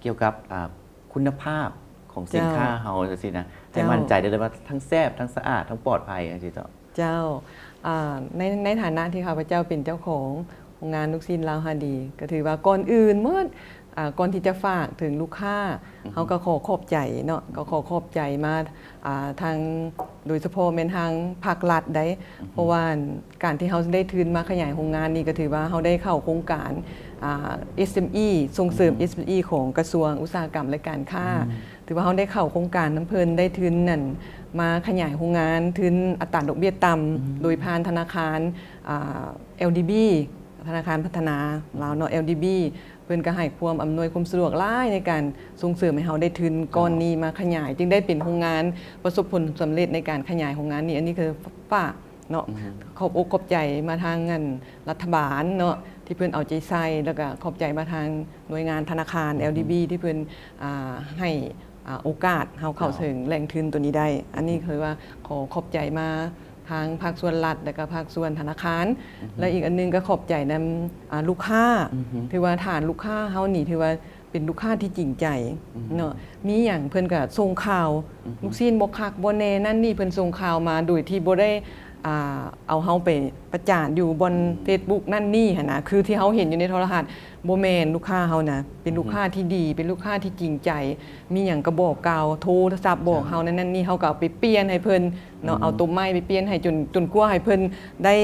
ກ່ຽວກັບ ອ່າ ຄຸນນະພາບຂອງສິນຄ້າ ເຈົ້າ ເຮົາຈັ່ງຊີ້ນະ ໃຫ້ ເຈົ້າ ໝັ້ນໃຈໄດ້ເລີຍວ່າທັງແຊບ ທັງສະອາດ ທັງປອດໄພ ຈັ່ງຊີ້ເຈົ້າ. ເຈົ້າ ອ່າ ໃນ ໃນຖານະທີ່ຂ້າພະເຈົ້າເປັນເຈົ້າຂອງໂຮງງານລູກຊີ້ນລາວຫ້າດີ ກໍຖືວ່າກ່ອນອື່ນໝົດ ອ່າ ກ່ອນທີ່ຈະຝາກເຖິງລູກຄ້າ ອືຮຶ ເຮົາກໍຂໍຂອບໃຈເນາະ ກໍຂໍຂອບໃຈມາ ອ່າ ທາງ ໂດຍສະເພາະແມ່ນທາງພາກລັດໄດ໋ ອືຮຶ ເພາະວ່າການທີ່ເຮົາໄດ້ທຶນມາຂະຫຍາຍໂຮງງານນີ້ ກໍຖືວ່າເຮົາໄດ້ເຂົ້າໂຄງການ ອ່າ ເອສເອັມອີ ສົ່ງເສີມ ອືຮຶ ເອສເອັມອີ ຂອງກະຊວງອຸດສາຫະກຳ ແລະ ການຄ້າ ອືມ ຖືວ່າເຮົາໄດ້ເຂົ້າໂຄງການນຳເພິ່ນ ໄດ້ທຶນນັ້ນ ມາຂະຫຍາຍໂຮງງານ ທຶນອັດຕາດອກເບ້ຍຕ່ຳ ອືມ ໂດຍຜ່ານທະນາຄານ ອ່າ ແອລດີບີ ທະນາຄານພັດທະນາລາວເນາະ ແອລດີບີ ເພິ່ນກໍໃຫ້ຄວາມອຳນວຍຄວາມສະດວກຫຼາຍໃນການສົ່ງເສີມໃຫ້ເຮົາໄດ້ທຶນກ້ອນນີ້ມາຂະຫຍາຍ ຈຶ່ງໄດ້ເປັນໂຮງງານປະສົບຜົນສຳເລັດໃນການຂະຫຍາຍໂຮງງານນີ້. ອັນນີ້ຄືຝາກເນາະ ອືຮຶ ຂອບອົກຂອບໃຈມາທາງ ອັນ ລັດຖະບານເນາະ ທີ່ເພິ່ນເອົາໃຈໃສ່ ແລ້ວກໍຂອບໃຈມາທາງໜ່ວຍງານທະນາຄານ ອືຮຶ ແອລດີບີ ທີ່ເພິ່ນ ອ່າ ໃຫ້ ອ່າ ໂອກາດເຮົາເຂົ້າເຖິງແຫຼ່ງທຶນໂຕນີ້ໄດ້. ເຈົ້າ ອັນນີ້ຄືວ່າຂໍຂອບໃຈມາທາງພາກສ່ວນລັດ ແລ້ວກໍພາກສ່ວນທະນາຄານ ອືຮຶ ແລະ ອີກອັນໜຶ່ງກໍຂອບໃຈນຳ ອ່າ ລູກຄ້າ ອືຮຶ ຖືວ່າຖານລູກຄ້າເຮົານີ້ ຖືວ່າເປັນລູກຄ້າທີ່ຈິງໃຈ ອືຮຶ ເນາະ ມີຫຍັງເພິ່ນກໍສົ່ງຂ່າວ ອືຮຶ ລູກຊີ້ນບໍ່ຄັກບໍ່ແນ່ນັ້ນນີ້ ເພິ່ນສົ່ງຂ່າວມາໂດຍທີ່ບໍ່ໄດ້ ອ່າ ເອົາເຮົາໄປປະຈານຢູ່ບ່ອນ ອືມ ເຟສບຸກນັ້ນນີ້ຫັ້ນນະ ຄືທີ່ເຮົາເຫັນຢູ່ໃນໂທລະທັດ ບໍ່ແມ່ນ ລູກຄ້າເຮົານະ ເປັນ ອືຮຶ ລູກຄ້າທີ່ດີ ເປັນລູກຄ້າທີ່ຈິງໃຈ ມີຫຍັງກໍບອກກ່າວ ໂທລະສັບບອກເຮົາ ເຈົ້າ ນັ້ນໆນີ້ ເຮົາກໍເອົາໄປປ່ຽນໃຫ້ເພິ່ນເນາະ ອືມ ເອົາຕົວໃໝ່ໄປປ່ຽນໃຫ້ ຈົນ ຈົນກວ່າໃຫ້ເພິ່ນໄດ້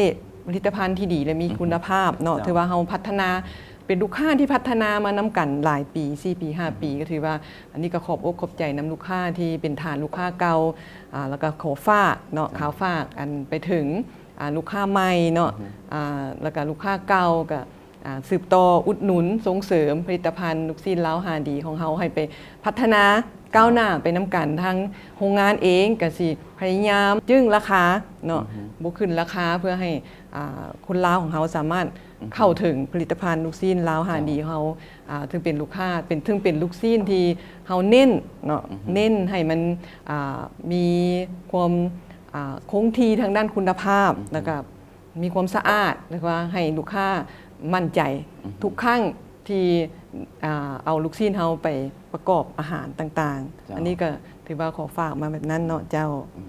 ຜະລິດຕະພັນທີ່ດີ ແລະ ມີຄຸນນະພາບເນາະ ອືຮຶ ເຈົ້າ ຖືວ່າເຮົາພັດທະນາ ເປັນລູກຄ້າທີ່ພັດທະນາມານຳກັນຫຼາຍປີ ສີ່ປີ ຫ້າປີ ອືຮຶ ກໍຖືວ່າ ອັນນີ້ກໍຂອບອົກຂອບໃຈນຳລູກຄ້າທີ່ເປັນຖານລູກຄ້າເກົ່າ ອ່າ ແລ້ວກໍຂໍຝາກເນາະ ເຈົ້າ ຂາວຝາກ ອັນ ໄປເຖິງ ອ່າ ລູກຄ້າໃໝ່ເນາະ ອືຮຶ ອ່າ ແລ້ວກໍລູກຄ້າເກົ່າ ກໍ ອ່າ ສືບຕໍ່ອຸດໜູນສົ່ງເສີມຜະລິດຕະພັນລູກຊີ້ນລາວຫ້າດີຂອງເຮົາ ໃຫ້ໄປພັດທະນາກ້າວໜ້າໄປນຳກັນ. ທາງໂຮງງານເອງກໍຊິພະຍາຍາມຈຶ່ງລາຄາເນາະ ອືຮຶ ບໍ່ຂຶ້ນລາຄາ ເພື່ອໃຫ້ ອ່າ ຄົນລາວຂອງເຮົາສາມາດ ເຂົ້າເຖິງຜະລິດຕະພັນລູກຊີ້ນລາວຫາດີເຮົາ ອ່າ ເຊິ່ງເປັນລູກຄ້າ ເປັນ ເຊິ່ງເປັນລູກຊີ້ນທີ່ເຮົາເນັ້ນເນາະ ເນັ້ນໃຫ້ມັນ ອ່າ ມີຄວາມ ອ່າ ຄົງທີ່ທາງດ້ານຄຸນນະພາບ ແລ້ວກະມີຄວາມສະອາດ ແລ້ວກະໃຫ້ລູກຄ້າໝັ້ນໃຈທຸກຄັ້ງທີ່ ອ່າ ເອົາລູກຊີ້ນເຮົາໄປປະກອບອາຫານຕ່າງໆ. ອັນນີ້ກະຖືວ່າຂໍຝາກມາແບບນັ້ນເນາະເຈົ້າ.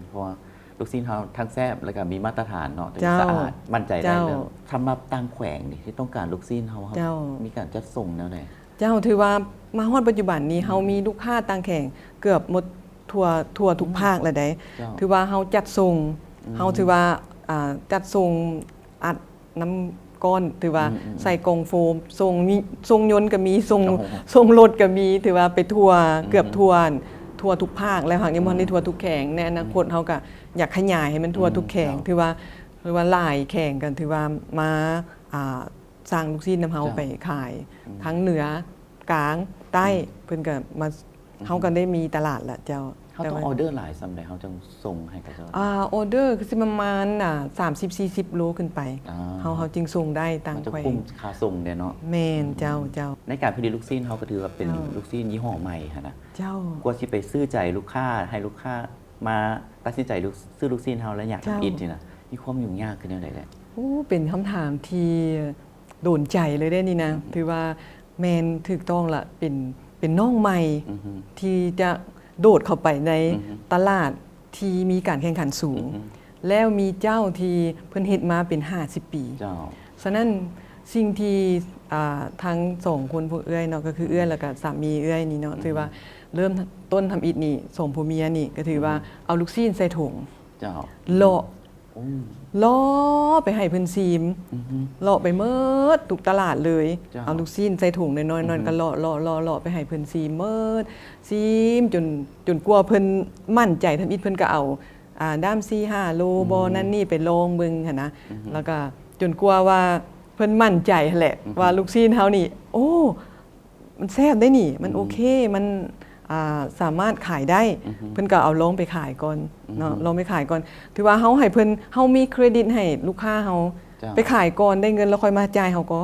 ເພາະວ່າ ລູກຊີ້ນເຮົາທັງແຊບ ແລ້ວກະມີມາດຕະຖານເນາະ ເຈົ້າ ສະອາດ ໝັ້ນໃຈໄດ້ເລີຍ. ສຳລັບຕ່າງແຂວງນີ້ທີ່ຕ້ອງການລູກຊີ້ນເຮົາ ເຮົາມີການຈັດສົ່ງແນວໃດ? ເຈົ້າ ຖືວ່າມາຮອດປັດຈຸບັນນີ້ ເຮົາມີລູກຄ້າຕ່າງແຂວງເກືອບໝົດທົ່ວ ທົ່ວທຸກພາກແລ້ວໃດ໋. ຖືວ່າເຮົາຈັດສົ່ງ ເຮົາຖືວ່າ ອ່າ ຈັດສົ່ງອັດນ້ຳກ້ອນ ຖືວ່າໃສ່ກ່ອງໂຟມ ສົ່ງມີ ສົ່ງຍົນກະມີ ສົ່ງ ສົ່ງລົດກະມີ ຖືວ່າໄປທົ່ວ ເກືອບທົ່ວ ທົ່ວທຸກພາກແລ້ວ. ຫາກຍັງບໍ່ທັນໄດ້ທົ່ວທຸກແຂວງ ໃນອະນາຄົດເຮົາກະ ຢາກຂະຫຍາຍໃຫ້ມັນທົ່ວທຸກແຂວງ ຖືວ່າ ຖືວ່າຫຼາຍແຂວງກະຖືວ່າມາ ອ່າ ສັ່ງລູກຊີ້ນນຳເຮົາໄປຂາຍ ທັງເໜືອ ກາງ ໃຕ້ ເພິ່ນກະມາ ເຮົາກະໄດ້ມີຕະຫຼາດລະເຈົ້າ. ເຮົາຕ້ອງອອເດີຫຼາຍສ່ຳໃດ ເຮົາຈັ່ງສົ່ງໃຫ້ເຂົາເຈົ້າ? ອ່າ ອອເດີຄືຊິປະມານ ອ່າ ສາມສິບສີ່ສິບໂລຂຶ້ນໄປ ເຮົາ ເຮົາຈຶ່ງສົ່ງໄດ້ຕ່າງແຂວງ ມັນຈະຄຸ້ມຄ່າສົ່ງເດ້ເນາະ. ແມ່ນເຈົ້າ ເຈົ້າ. ໃນການຜະລິດລູກຊີ້ນ ເຮົາກະຖືວ່າເປັນລູກຊີ້ນຍີ່ຫໍ້ໃໝ່ຫັ້ນນະ ເຈົ້າ ກວ່າຊິໄປຊື້ໃຈລູກຄ້າ ໃຫ້ລູກຄ້າມາຕັດສິນໃຈຊື້ລູກຊີ້ນເຮົາ ແລະ ຢາກທຳອິດນີ້ນະ ມີຄວາມຫຍຸ້ງຍາກຄືແນວໃດແຫຼະ? ໂອ້ ເປັນຄຳຖາມທີ່ໂດນໃຈເລີຍເດ້ນີ້ນະ. ຖືວ່າແມ່ນ ຖືກຕ້ອງລະ ເປັນ ເປັນນ້ອງໃໝ່ທີ່ຈະໂດດເຂົ້າໄປໃນຕະຫຼາດທີ່ມີການແຂ່ງຂັນສູງ ແລ້ວມີເຈົ້າທີ່ເພິ່ນເຮັດມາເປັນຫ້າສິບປີ. ສະນັ້ນ ສິ່ງທີ່ ອ່າ ທັງສອງຄົນພວກເອື້ອຍເນາະ ກະຄືເອື້ອຍ ແລ້ວກະສາມີເອື້ອຍນີ້ເນາະ ຖືວ່າເລີ່ມຕົ້ນທຳອິດນີ້ ສອງຜົວເມຍນີ້ກະຖືວ່າເອົາລູກຊີ້ນໃສ່ຖົງ ເລາະ ເລາະໄປໃຫ້ເພິ່ນຊີມ ເລາະໄປໝົດທຸກຕະຫຼາດເລີຍ. ເອົາລູກຊີ້ນໃສ່ຖົງນ້ອຍໆ ກະເລາະ ເລາະ ເລາະ ເລາະໄປໃຫ້ເພິ່ນຊີມໝົດ ຊີມຈົນ ຈົນກວ່າເພິ່ນໝັ້ນໃຈທຳອິດ ເພິ່ນກະເອົາ ອ່າ ດ້າມສີ່ຫ້າໂລ ບໍ່ນັ້ນນີ້ ໄປລອງເບິ່ງຫັ້ນນະ. ແລ້ວກະຈົນກວ່າວ່າເພິ່ນໝັ້ນໃຈຫັ້ນແຫຼະ ວ່າລູກຊີ້ນເຮົານີ້ ໂອ້ ມັນແຊບເດ້ນີ້ ມັນໂອເຄ ມັນ ອ່າ ສາມາດຂາຍໄດ້ ເພິ່ນກະເອົາລອງໄປຂາຍກ່ອນເນາະ ລອງໄປຂາຍກ່ອນ. ຖືວ່າເຮົາໃຫ້ເພິ່ນ ເຮົາມີເຄຣດິດໃຫ້ລູກຄ້າເຮົາ ໄປຂາຍກ່ອນໄດ້ເງິນ ແລ້ວຄ່ອຍມາຈ່າຍເຮົາກໍ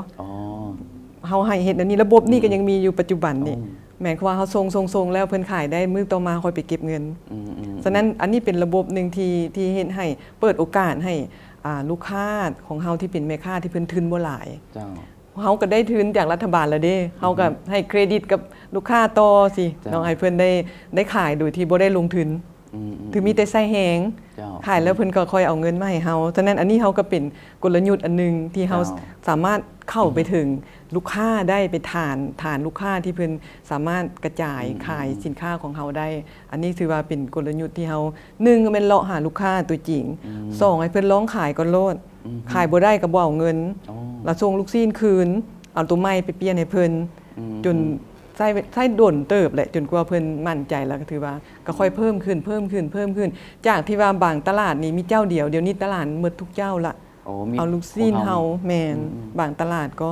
ເຮົາໃຫ້ເຮັດແນວນີ້ ລະບົບນີ້ກະຍັງມີຢູ່ປັດຈຸບັນນີ້. ໝາຍຄວາມວ່າເຮົາສົ່ງ ສົ່ງ ສົ່ງແລ້ວເພິ່ນຂາຍໄດ້ ມື້ຕໍ່ມາເຮົາຄ່ອຍໄປເກັບເງິນ. ສະນັ້ນ ອັນນີ້ເປັນລະບົບໜຶ່ງທີ່ ທີ່ເຮັດໃຫ້ ເປີດໂອກາດໃຫ້ ອ່າ ລູກຄ້າຂອງເຮົາທີ່ເປັນແມ່ຄ້າທີ່ເພິ່ນທຶນບໍ່ຫຼາຍ ເຮົາກະໄດ້ທຶນຈາກລັດຖະບານລະເດ້ ເຮົາກະໃຫ້ເຄຣດິດກັບລູກຄ້າຕໍ່ຊີ້ເນາະ ໃຫ້ເພິ່ນໄດ້ ໄດ້ຂາຍໂດຍທີ່ບໍ່ໄດ້ລົງທຶນ ຖືມີແຕ່ໃຊ້ແຮງ ຂາຍແລ້ວເພິ່ນກະຄ່ອຍເອົາເງິນມາໃຫ້ເຮົາ. ສະນັ້ນ ອັນນີ້ເຮົາກະເປັນກົນລະຍຸດອັນໜຶ່ງທີ່ເຮົາສາມາດເຂົ້າໄປເຖິງລູກຄ້າໄດ້ ໄປຖານ ຖານລູກຄ້າທີ່ເພິ່ນສາມາດກະຈາຍຂາຍສິນຄ້າຂອງເຮົາໄດ້. ອັນນີ້ຖືວ່າເປັນກົນລະຍຸດທີ່ເຮົາ ໜຶ່ງແມ່ນເລາະຫາລູກຄ້າຕົວຈິງ ສອງໃຫ້ເພິ່ນລອງຂາຍກ່ອນໂລດ ຂາຍບໍ່ໄດ້ກະບໍ່ເອົາເງິນ ລະສົ່ງລູກຊີ້ນຄືນ ເອົາໂຕໃໝ່ໄປປ່ຽນໃຫ້ເພິ່ນ ຈົນໃຊ້ ໃຊ້ດົນເຕີບແຫຼະ ຈົນກວ່າເພິ່ນໝັ້ນໃຈ ລະກະຖືວ່າກະຄ່ອຍເພີ່ມຂຶ້ນ ເພີ່ມຂຶ້ນ ເພີ່ມຂຶ້ນ ຈາກທີ່ວ່າບາງຕະຫຼາດນີ້ມີເຈົ້າດຽວ ດຽວນີ້ຕະຫຼາດໝົດທຸກເຈົ້າລະ. ເອົາລູກຊີ້ນເຮົາ ແມ່ນ ບາງຕະຫຼາດກໍ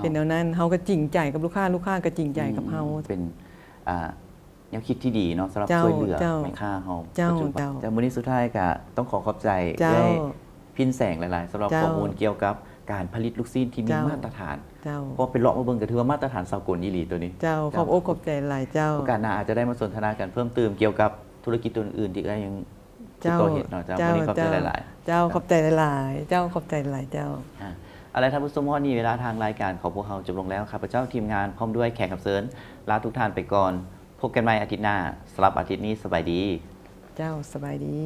ເປັນແນວນັ້ນ ເຮົາກະຈິງໃຈກັບລູກຄ້າ ລູກຄ້າກະຈິງໃຈກັບເຮົາ. ເປັນ ອ່າ ແນວຄິດທີ່ດີເນາະ ສຳລັບຊ່ວຍເຫຼືອແມ່ຄ້າເຮົາ. ເຈົ້າ ເຈົ້າ. ມື້ນີ້ສຸດທ້າຍກະຕ້ອງຂໍຂອບໃຈເອື້ອຍພິນແສງຫຼາຍໆ ສຳລັບຂໍ້ມູນກ່ຽວກັບການຜະລິດລູກຊີ້ນທີ່ມີມາດຕະຖານ ເພາະໄປເລາະມາເບິ່ງກະຖືວ່າມາດຕະຖານສາກົນອີ່ຫຼີໂຕນີ້. ເຈົ້າ ຂອບອົກຂອບໃຈຫຼາຍເຈົ້າ. ໂອກາດໜ້າອາດຈະໄດ້ມາສົນທະນາກັນເພີ່ມຕື່ມກ່ຽວກັບທຸລະກິດຕົວອື່ນໆທີ່ເອື້ອຍຍັງ ເຈົ້າ ເຈົ້າ ຂອບໃຈຫຼາຍໆ ເຈົ້າ ຂອບໃຈຫຼາຍໆ ເຈົ້າ ຂອບໃຈຫຼາຍໆ ເຈົ້າ. ເອົາລະ ທ່ານຜູ້ຊົມ ຮອດນີ້ເວລາທາງລາຍການຂອງພວກເຮົາຈົບລົງແລ້ວ. ຂ້າພະເຈົ້າ ທີມງານ ພ້ອມດ້ວຍແຂກຮັບເຊີນ ລາທຸກທ່ານໄປກ່ອນ. ພົບກັນໃໝ່ອາທິດໜ້າ. ສຳລັບອາທິດນີ້ ສະບາຍດີ. ເຈົ້າ ສະບາຍດີ.